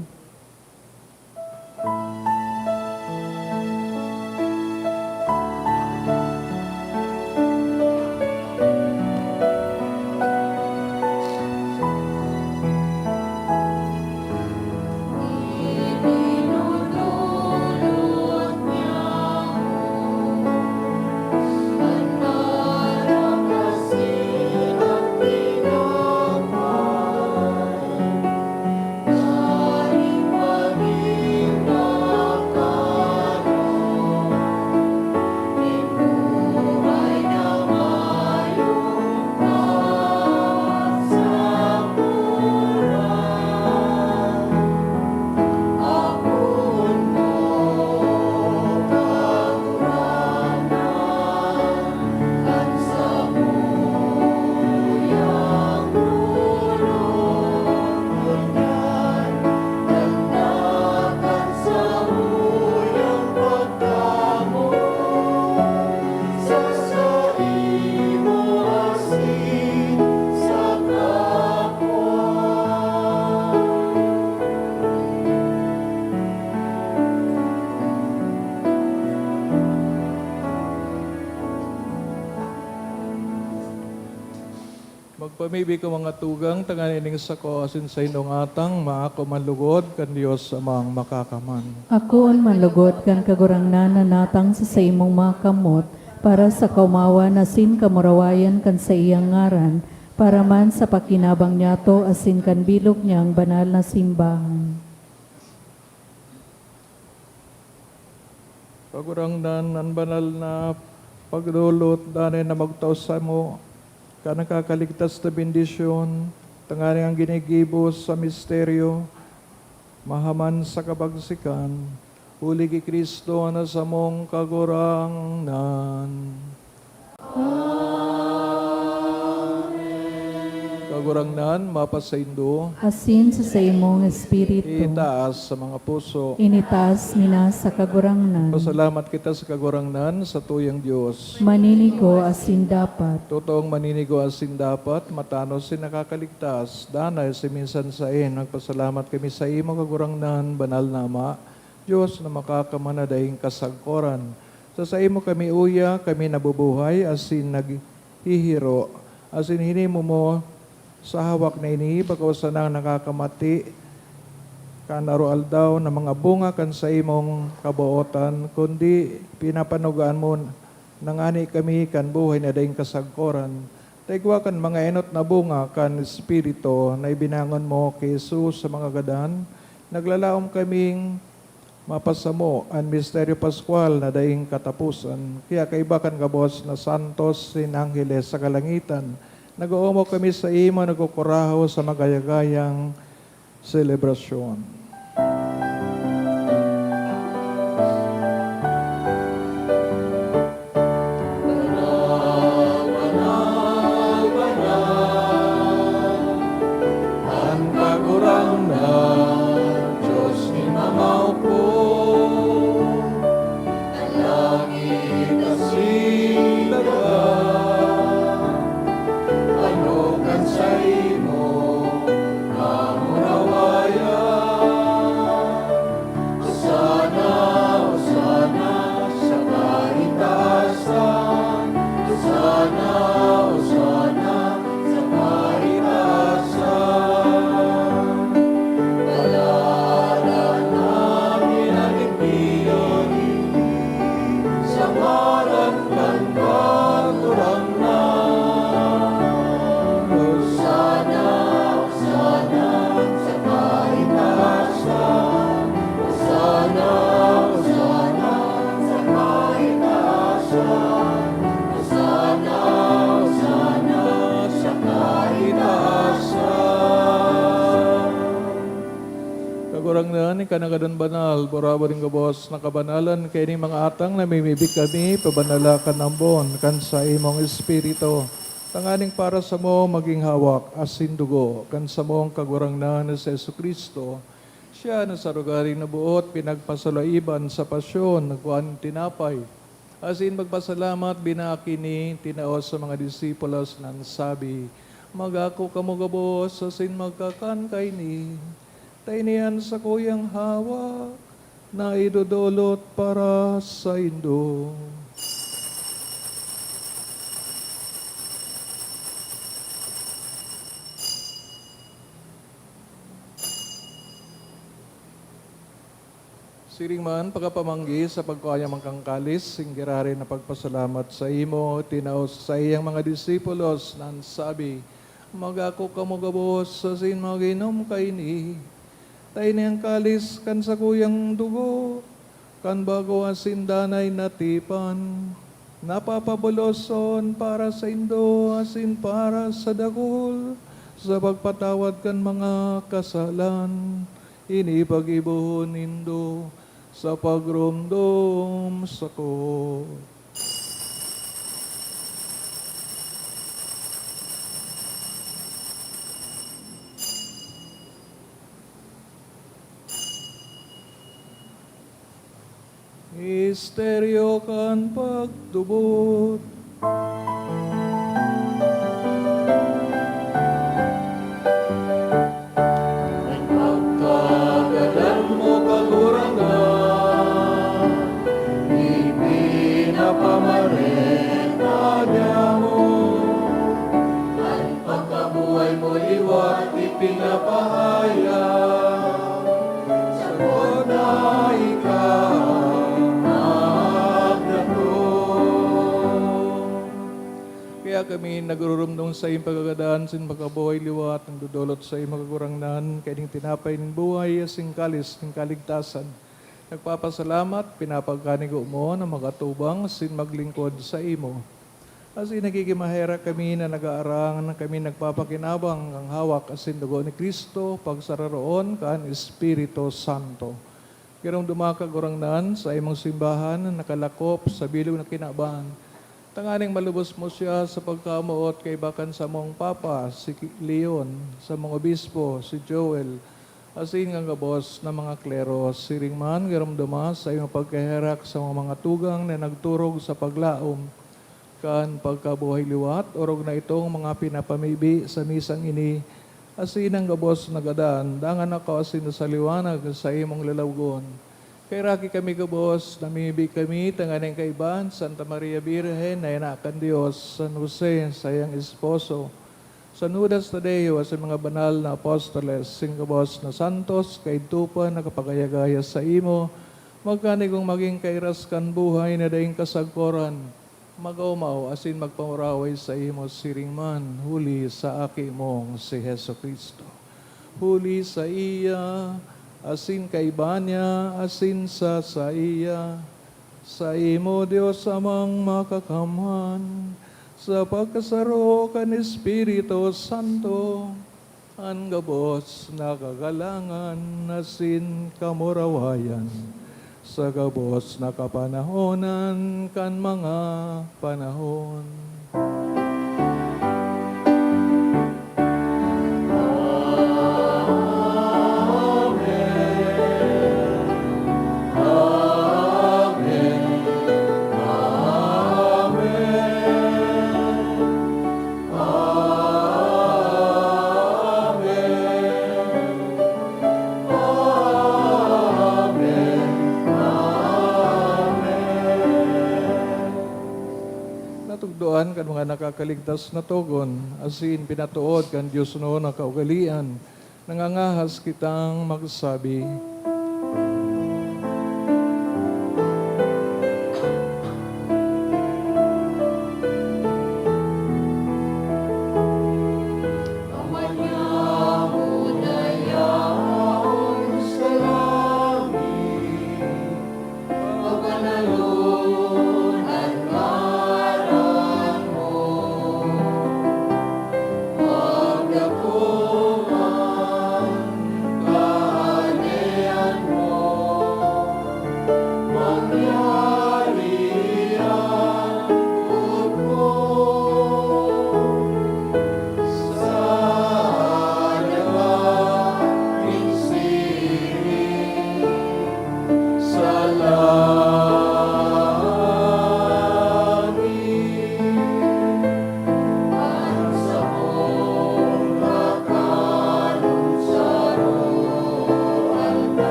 Magpamibi ka, mga tugang, tanganing sako asin saindong atang maako man lugod kan Dios Amang Makakaman. Akoon man lugod kan Kagurangnan na natang sa saimong mga kamot, para sa kaomawan asin kamurawayan kan saiyang ngaran, para man sa pakinabang niyato asin kan bilog niyang banal na simbahan. Kagurangnan, an banal na pagdolot danay na magtao samo kan nakakaligtas na bendisyon, tanganing an ginigibo sa misteryo mahaman sa kabagsikan, huli ki Cristo na samong Kagurangnan. Kagurangnan, mapasaindo. Asin sa saimong espiritu. Itaas sa mga puso. Initaas mi na sa Kagurangnan. Pasalamat kita sa Kagurangnan, sa tuyang Dios. Maninigo asin dapat. Totoong maninigo asin dapat, matanos asin nakakaligtas. Danay si minsan saen, magpasalamat kami sa imo, Kagurangnan, banal na Ama, Dios na makakaman na daing kasagkoran. Sa saimo kami uya, kami nabubuhay asin naghihiro, asin hinimo mo sa hawak na ini, bako sanang nakakamati kan aroaldaw na mga bunga kan saimong kabootan, kundi pinapanugaan mo na ngani kami kan buhay na daing kasagkoran, ta igwa kan mga enot na bunga kan Espiritu na ibinangon mo ki Jesus sa mga gadan, naglalaom kaming mapasamo an misteryo paskwal na daing kataposan. Kaya kaiba kan gabos na santos asin angheles sa kalangitan, nag-oomop kami saimo, nagkukurahaw sa magayagayang selebrasyon. An Kagurangnan, Dios nin mga opo, an langit asin daga, ano kan saimo kamurawayan. Hosana, Hosana sa kaitaasan. Hosana, Hosana sa kaitaasan. Paladan na ginagimbiyon sa ngaran kan Kagurangnan. Hosana, Hosana sa kaitaasan. Hosana, Hosana sa kaitaasan. Hosana, Hosana sa kaitaasan. Kagurangnan, ika na gadan banal, burabod nin gabos na kabanalan, kaining mga atang namimibi kami, pabanala kan ambon kan saimong Espiritu, tanganing para samo magin hawak asin dugo kan samong Kagurangnan na si Jesu-Cristo. Siya na sa rogaring naboot, pinagpasalaiban sa pasyon, nagkua nin tinapay, asin magpasalamat, binaki ini, tinao sa mga disipulos, na nagsabi, "Mag-ako kamo gabos asin magkakan kaini, ta ini an sakuyang hawak na idodolot para saindo." Siring man, pagkapamanggi sa pagkua niya man kan kalis, singgiraray na pagpasalamat saimo, tinao sa saiyang mga disipulos, na nagsabi, "Mag-ako kamo gabos asin mag-inom kaini, ta ini an kalis kan sakuyang dugo kan bago asin danay na tipan, na papaboloson para saindo asin para sa dakul sa pagpatawad kan mga kasalan. Ini paggibohon nindo sa pagromdom sako." Misteryo kan pagtubod. An pagkagadan mo, Kagurangnan, ipinapamareta niamo. An pag- Nagururumdom sa iyong pagkagadan sin pagkabuhay liwat, nagdodolot sa imo, Kagurangnan, kaining tinapay nin buhay, asin kalis nin kaligtasan. Nagpapasalamat, pinapagkanigo mo na makatubang asin maglingkod sa imo. Asin nagigimaherak kami na nag-aarang na kami nagpapakinabang kan hawak asin dugo ni Cristo, pagsararoon kan Espiritu Santo. Giromdoma, Kagurangnan, sa imong simbahan na nakalakop sa bilog na kinaban, tanganing malubos mo siya sa pagkamoot kaiba kan samong Papa, si Ki-, Leon, samong Obispo, si Joel, asin kan gabos na mga klero. Siring man, giromdoma sa imong pagkaherak sa mga, mga tugang na nagturog sa paglaom kan pagkabuhay liwat, orog na itong mga pinapamibi sa misang ini, asin an gabos na gadan, dangan nakaw asin sa liwanag sa imong lalawgon. Kaheraki kami gabos, namimibi kami tanganing kaiba an Santa Maria Birhen na ina kan Dios, San Jose, saiyang esposo, San Judas Tadeo, asin mga banal na apostoles, sin gabos na santos, kaidto pa nakapagayagaya saimo, magkanigong magin kairas kan buhay na daing kasagkoran, mag-omaw asin magpamuraway saimo siring man, huli sa Aki mong si Jesu-Cristo. Huli saiya, asin kaiba niya, asin sa saiya, saimo, Dios Amang Makakamhan, sa pagkasaro kan Espiritu Santo, an gabos na kagalangan asin kamurawayan sa gabos na kapanahonan kan mga panahon. Amen. Amen. Amen. Natugdoan kan mga nakakaligtas na togon, asin pinatood kan diosnon na kaugalean, nangangahas kitang magsabi.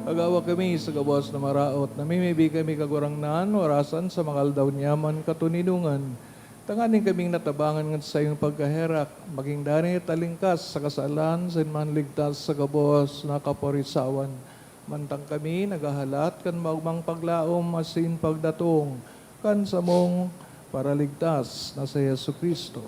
Agawa kami sa gabos na maraot, namimibi kami, Kagurangnan, orasan sa mga aldaw niya man katoninongan, tanganing kaming natabangan kan saiyong pagkaherak, magin danay at talingkas sa kasalan, asin manligtas sa gabos na kaporisawan. Mantang kami naghahalat kan maogmang paglaom asin pagdatong kan samong Paraligtas na si Jesu-Cristo.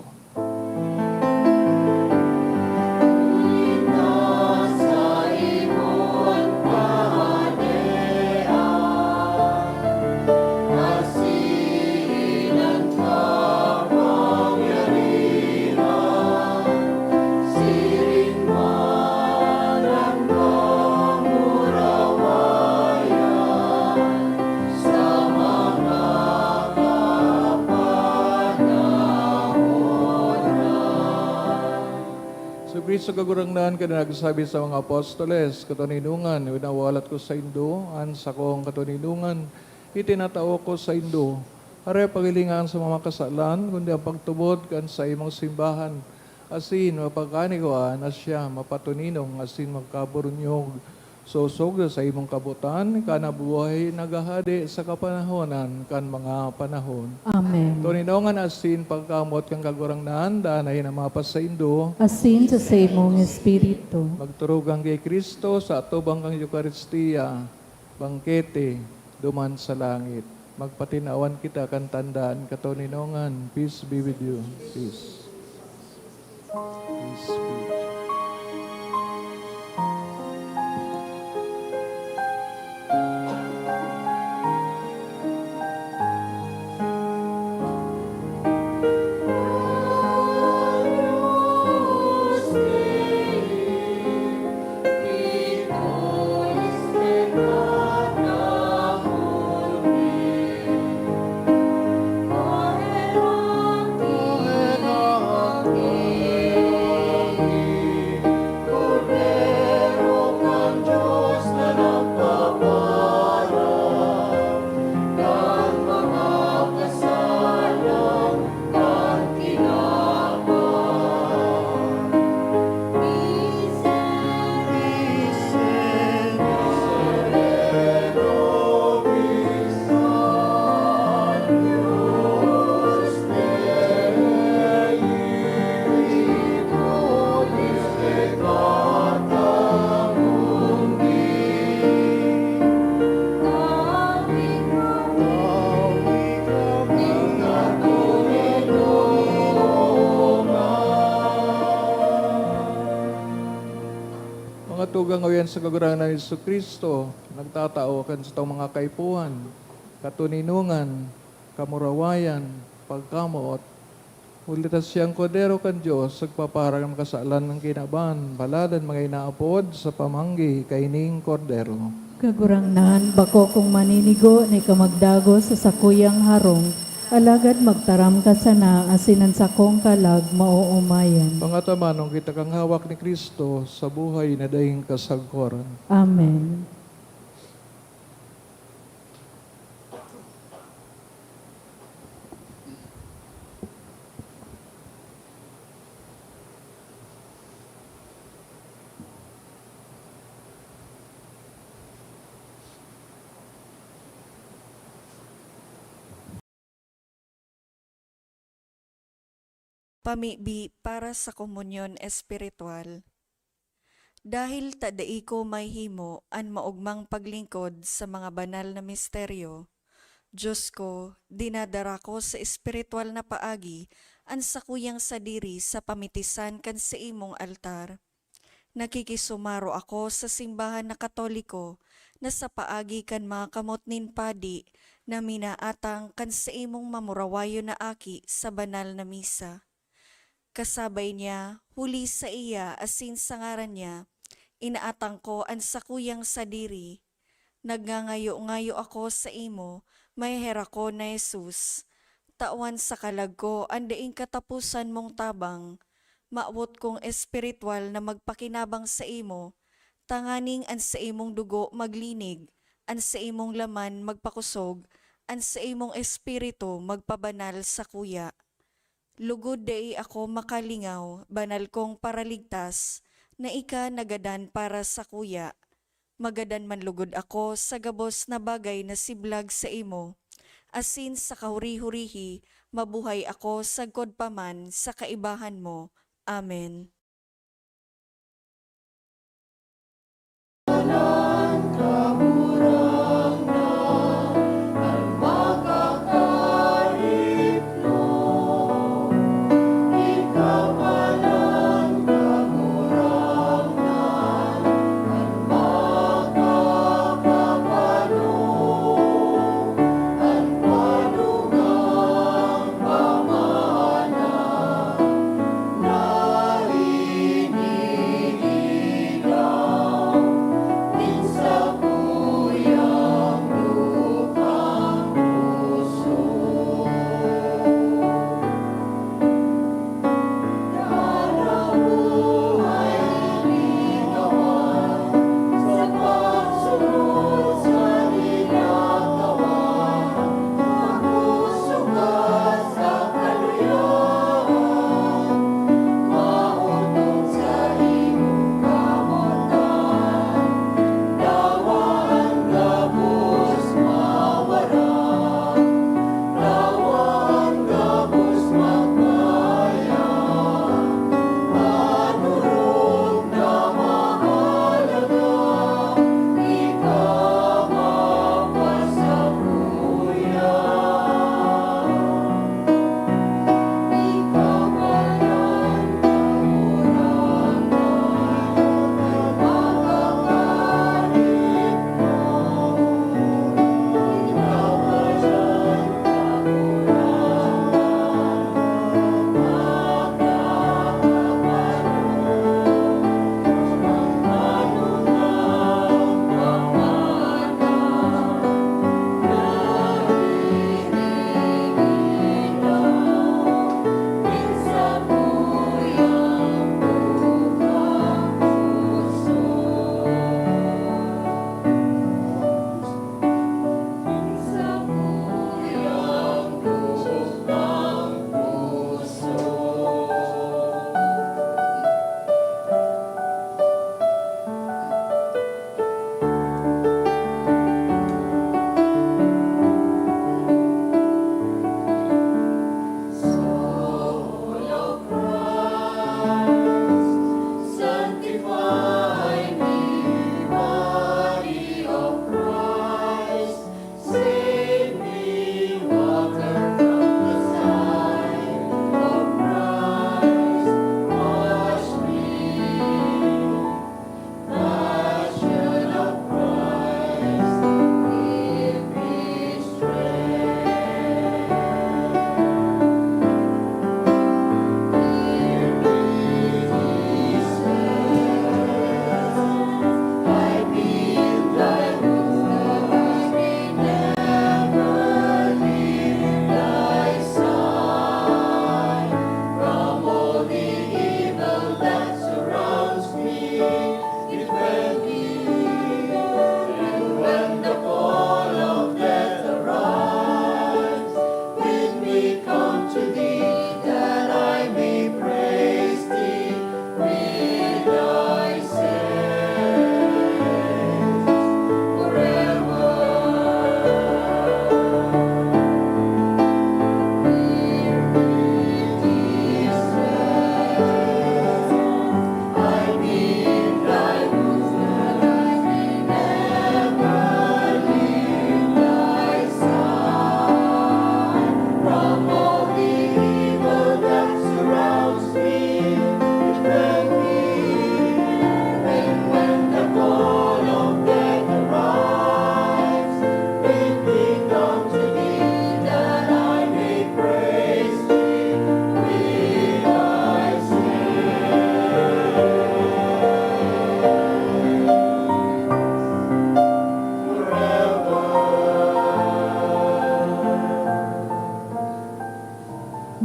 Sa Kagurangnan, kan nagsabi sa mga apostoles, "Katoninongan, winawalat ko saindo an sakong katoninongan, itinatao ko saindo. Aray paghilinga an sa mga kasalan, kundi an pagtubod kan saimong simbahan, asin mapagkanigwaan na siya mapatoninong asin magkaburunyog. Sosog sa saimong kabotan, ika na buhay naghahade sa kapanahonan kan mga panahon." Amen. Toninongan asin pagkamoot kan Kagurangnan, danay na mapasaindo. Asin sa saimong espiritu. Magturugang ki Cristo sa atubang kan Eukaristia, bangkete duman sa langit. Magpatinawan kita kan tandaan, katoninongan. Peace be with you. Peace. Peace be with you. Mga tugang, ayan sa Kagurangnan Jesu-Cristo, nagtatao kan satong mga kaipuhan, katoninongan, kamurawayan, pagkamoot. Huli ta siyang Kordero kan Dios, nagpapaharang kan kasalan kan kinaban, baladan mga inaapod sa pamanggi kaining Kordero. Kagurangnan, bako kong maninigo na ika magdagos sa sakuyang harong, alagad magtaram ka sana asin an sakong kalag maoomayan. Mga taman, hong kita kang hawak ni Cristo sa buhay na daing kasagkoran. Amen. Pamibi para sa komunyon espiritual. Dahil ta dai ko mahihimo an maogmang paglingkod sa mga banal na misteryo, Dios ko, dinadara ko sa espiritual na paagi an sakuyang sadiri sa pamitisan kan saimong altar. Nakikisumaro ako sa simbahan na Katoliko na sa paagi kan mga kamot nin padi na minaatang kan saimong mamurawayon na aki sa banal na misa. Kasabay niya, huli saiya asin sa ngaran niya, inaatang ko an sakuyang sadiri. Nagngangayo-ngayo ako saimo, maheherakon na Jesus. Tawan sa kalag ko an daing kataposan mong tabang. Mawot kong espiritual na magpakinabang saimo, tanganing an saimong dugo maglinig, an saimong laman magpakosog, an saimong espiritu magpabanal sakuya. Lugod dai ako makalingaw, banal kong Paraligtas, na ika nagadan para sakuya. Magadan man lugod ako sa gabos na bagay na siblag saimo, asin sa kahuri-hurihi, mabuhay ako sagkod pa man sa kaibahan mo. Amen.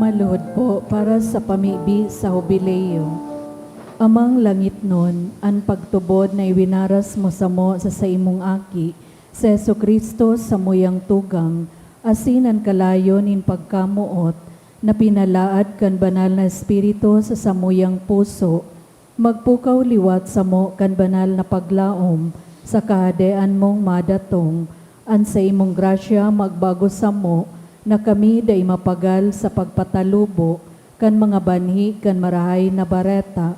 Luhod po para sa pamibi sa Hubileo. Amang langitnon, an pagtubod na iwinaras mo samo sa saimong Aki, si Jesu-Cristo, samuyang tugang, asin an kalayo nin pagkamoot na pinalaad kan Banal na Espiritu sa samuyang puso, magpukaw liwat samo kan banal na paglaom sa Kahadean mong madatong. An saimong grasya magbago samo na kami dai mapagal sa pagpatalubo kan mga banhi kan Marahay na Bareta.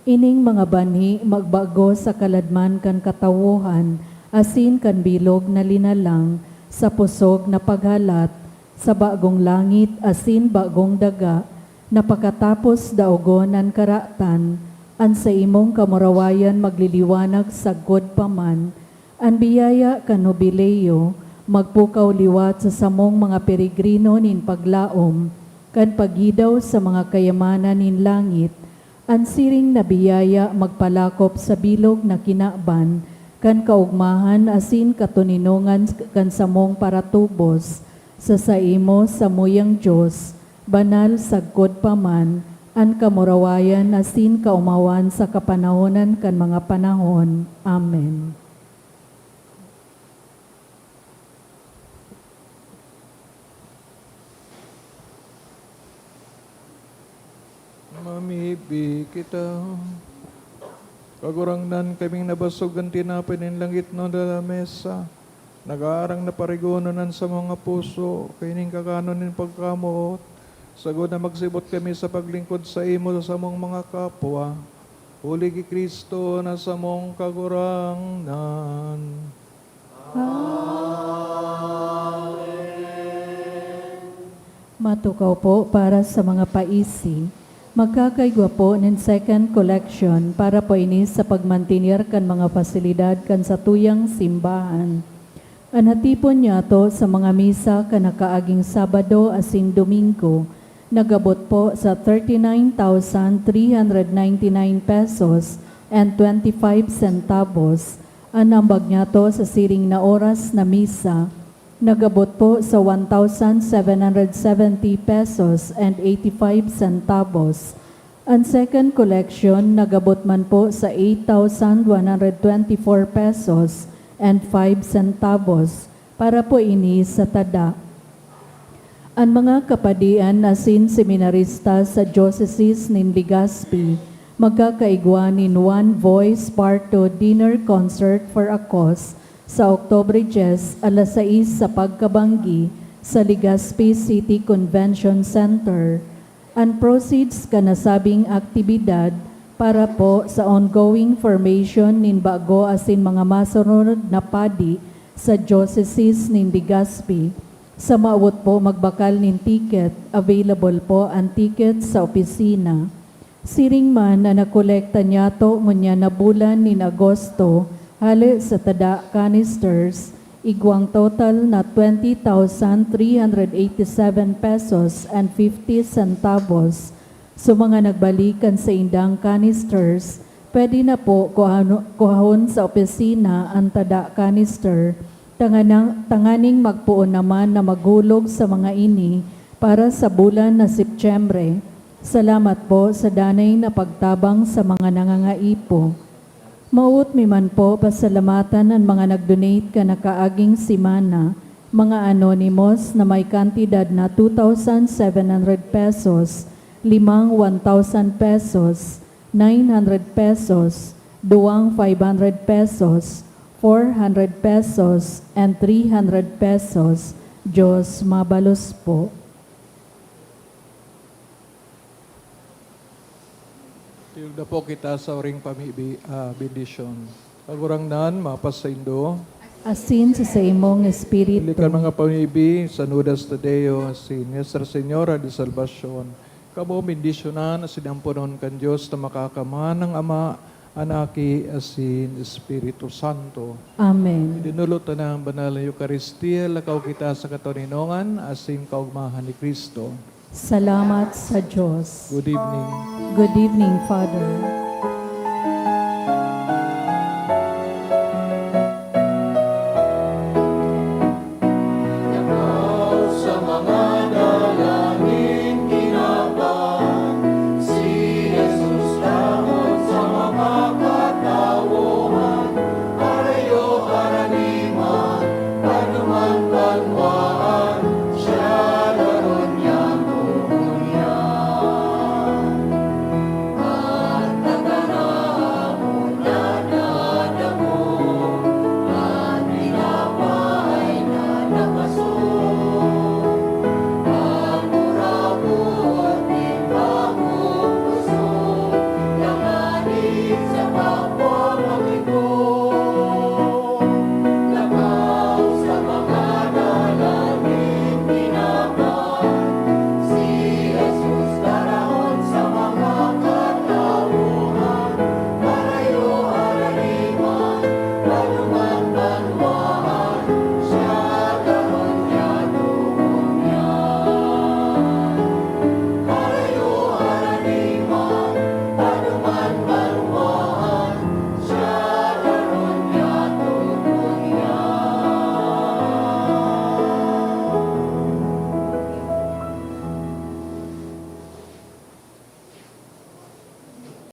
Ining mga banhi magbago sa kaladman kan katawohan asin kan bilog na linalang sa pusog na paghalat sa bagong langit asin bagong daga, na pakatapos daogon an karatan, an saimong kamurawayan magliliwanag sagkod pa man. An biyaya kan Hubileo magpukaw liwat sa samong mga peregrino nin paglaom kan paggidaw sa mga kayamanan nin langit. An siring na biyaya magpalakop sa bilog na kinaban kan kaogmahan asin katoninongan kan samong paratubos. Sa saimo, samuyang Dios, banal sagkod pa man an kamurawayan asin kaomawan sa kapanahonan kan mga panahon. Amen. Mamibi kita. Kagurangnan, kaming nabasog kan tinapay nin langitnon na lamesa. Nagaarang na parigonon an samong mga puso kaining kakanon nin pagkamoot, sagkod na magsibot kami sa paglingkod saimo sa samong mga kapwa, huli ki Cristo na samong Kagurangnan. Amen. Matukaw po para sa mga paisi. Magkakaigwa po nin second collection para po ini sa pagmantener kan mga pasilidad kan satuyang simbahan. An hatipon niyato sa mga misa kan nakaaging Sabado asin Domingo nagabot po sa thirty-nine thousand three hundred ninety-nine pesos and twenty-five centavos. An ambag niyato sa siring na oras na misa nagabot po sa one thousand seven hundred seventy pesos and eighty-five centavos. An second collection nagabot man po sa eight thousand one hundred twenty-four pesos and five centavos. Para po ini sa tada. An mga kapadian asin seminarista sa Diocese nin Legazpi magkakaigwa nin One Voice Parto Dinner Concert for a Cause sa Oktubre dyes, alas sais sa pagkabanggi, sa Legazpi City Convention Center. An proceeds kan nasabing aktibidad para po sa ongoing formation nin bago asin mga masunod na padi sa Diocese nin Legazpi. Sa mawot po magbakal nin ticket, available po an ticket sa opisina. Siring man an nakolekta niyato ngunyan na bulan nin Agosto, hale sa tada canisters, igwang total na twenty thousand three hundred eighty-seven pesos and fifty centavos. Sa mga nagbalik kan saindang canisters, pwede na po kuhano-, kuhahon sa opisina an tada canister, tanganang, tanganing magpoon naman na maghulog sa mga ini para sa bulan na Setyembre. Salamat po sa danay na pagtabang sa mga nangangaipo. Mawot mi man po pasalamatan an mga nag-donate kan nakaaging semana, mga anonymous na may kantidad na two thousand seven hundred pesos, limang one thousand pesos, nine hundred pesos, duwang five hundred pesos, four hundred pesos, and three hundred pesos. Diyos mabalos po. Tuyog na po kita sa oring pamibi, ah, bendisyon. Kagurangnan, mapasaindo. Asin sa saimong espiritu. Huli kan mga pamibi, San Judas Tadeo, asin Nuestra Señora de Salvacion. Kamo bendisyonan asin amponon kan Dios na makakaman, an Ama, an Aki, asin Espiritu Santo. Amen. Idinulot ta na an banal na Eukaristia, lakaw kita sa katoninongan asin kaogmahan ni Cristo. Salamat sa Diyos. Good evening. Good evening, Father. Sa mga dalangin,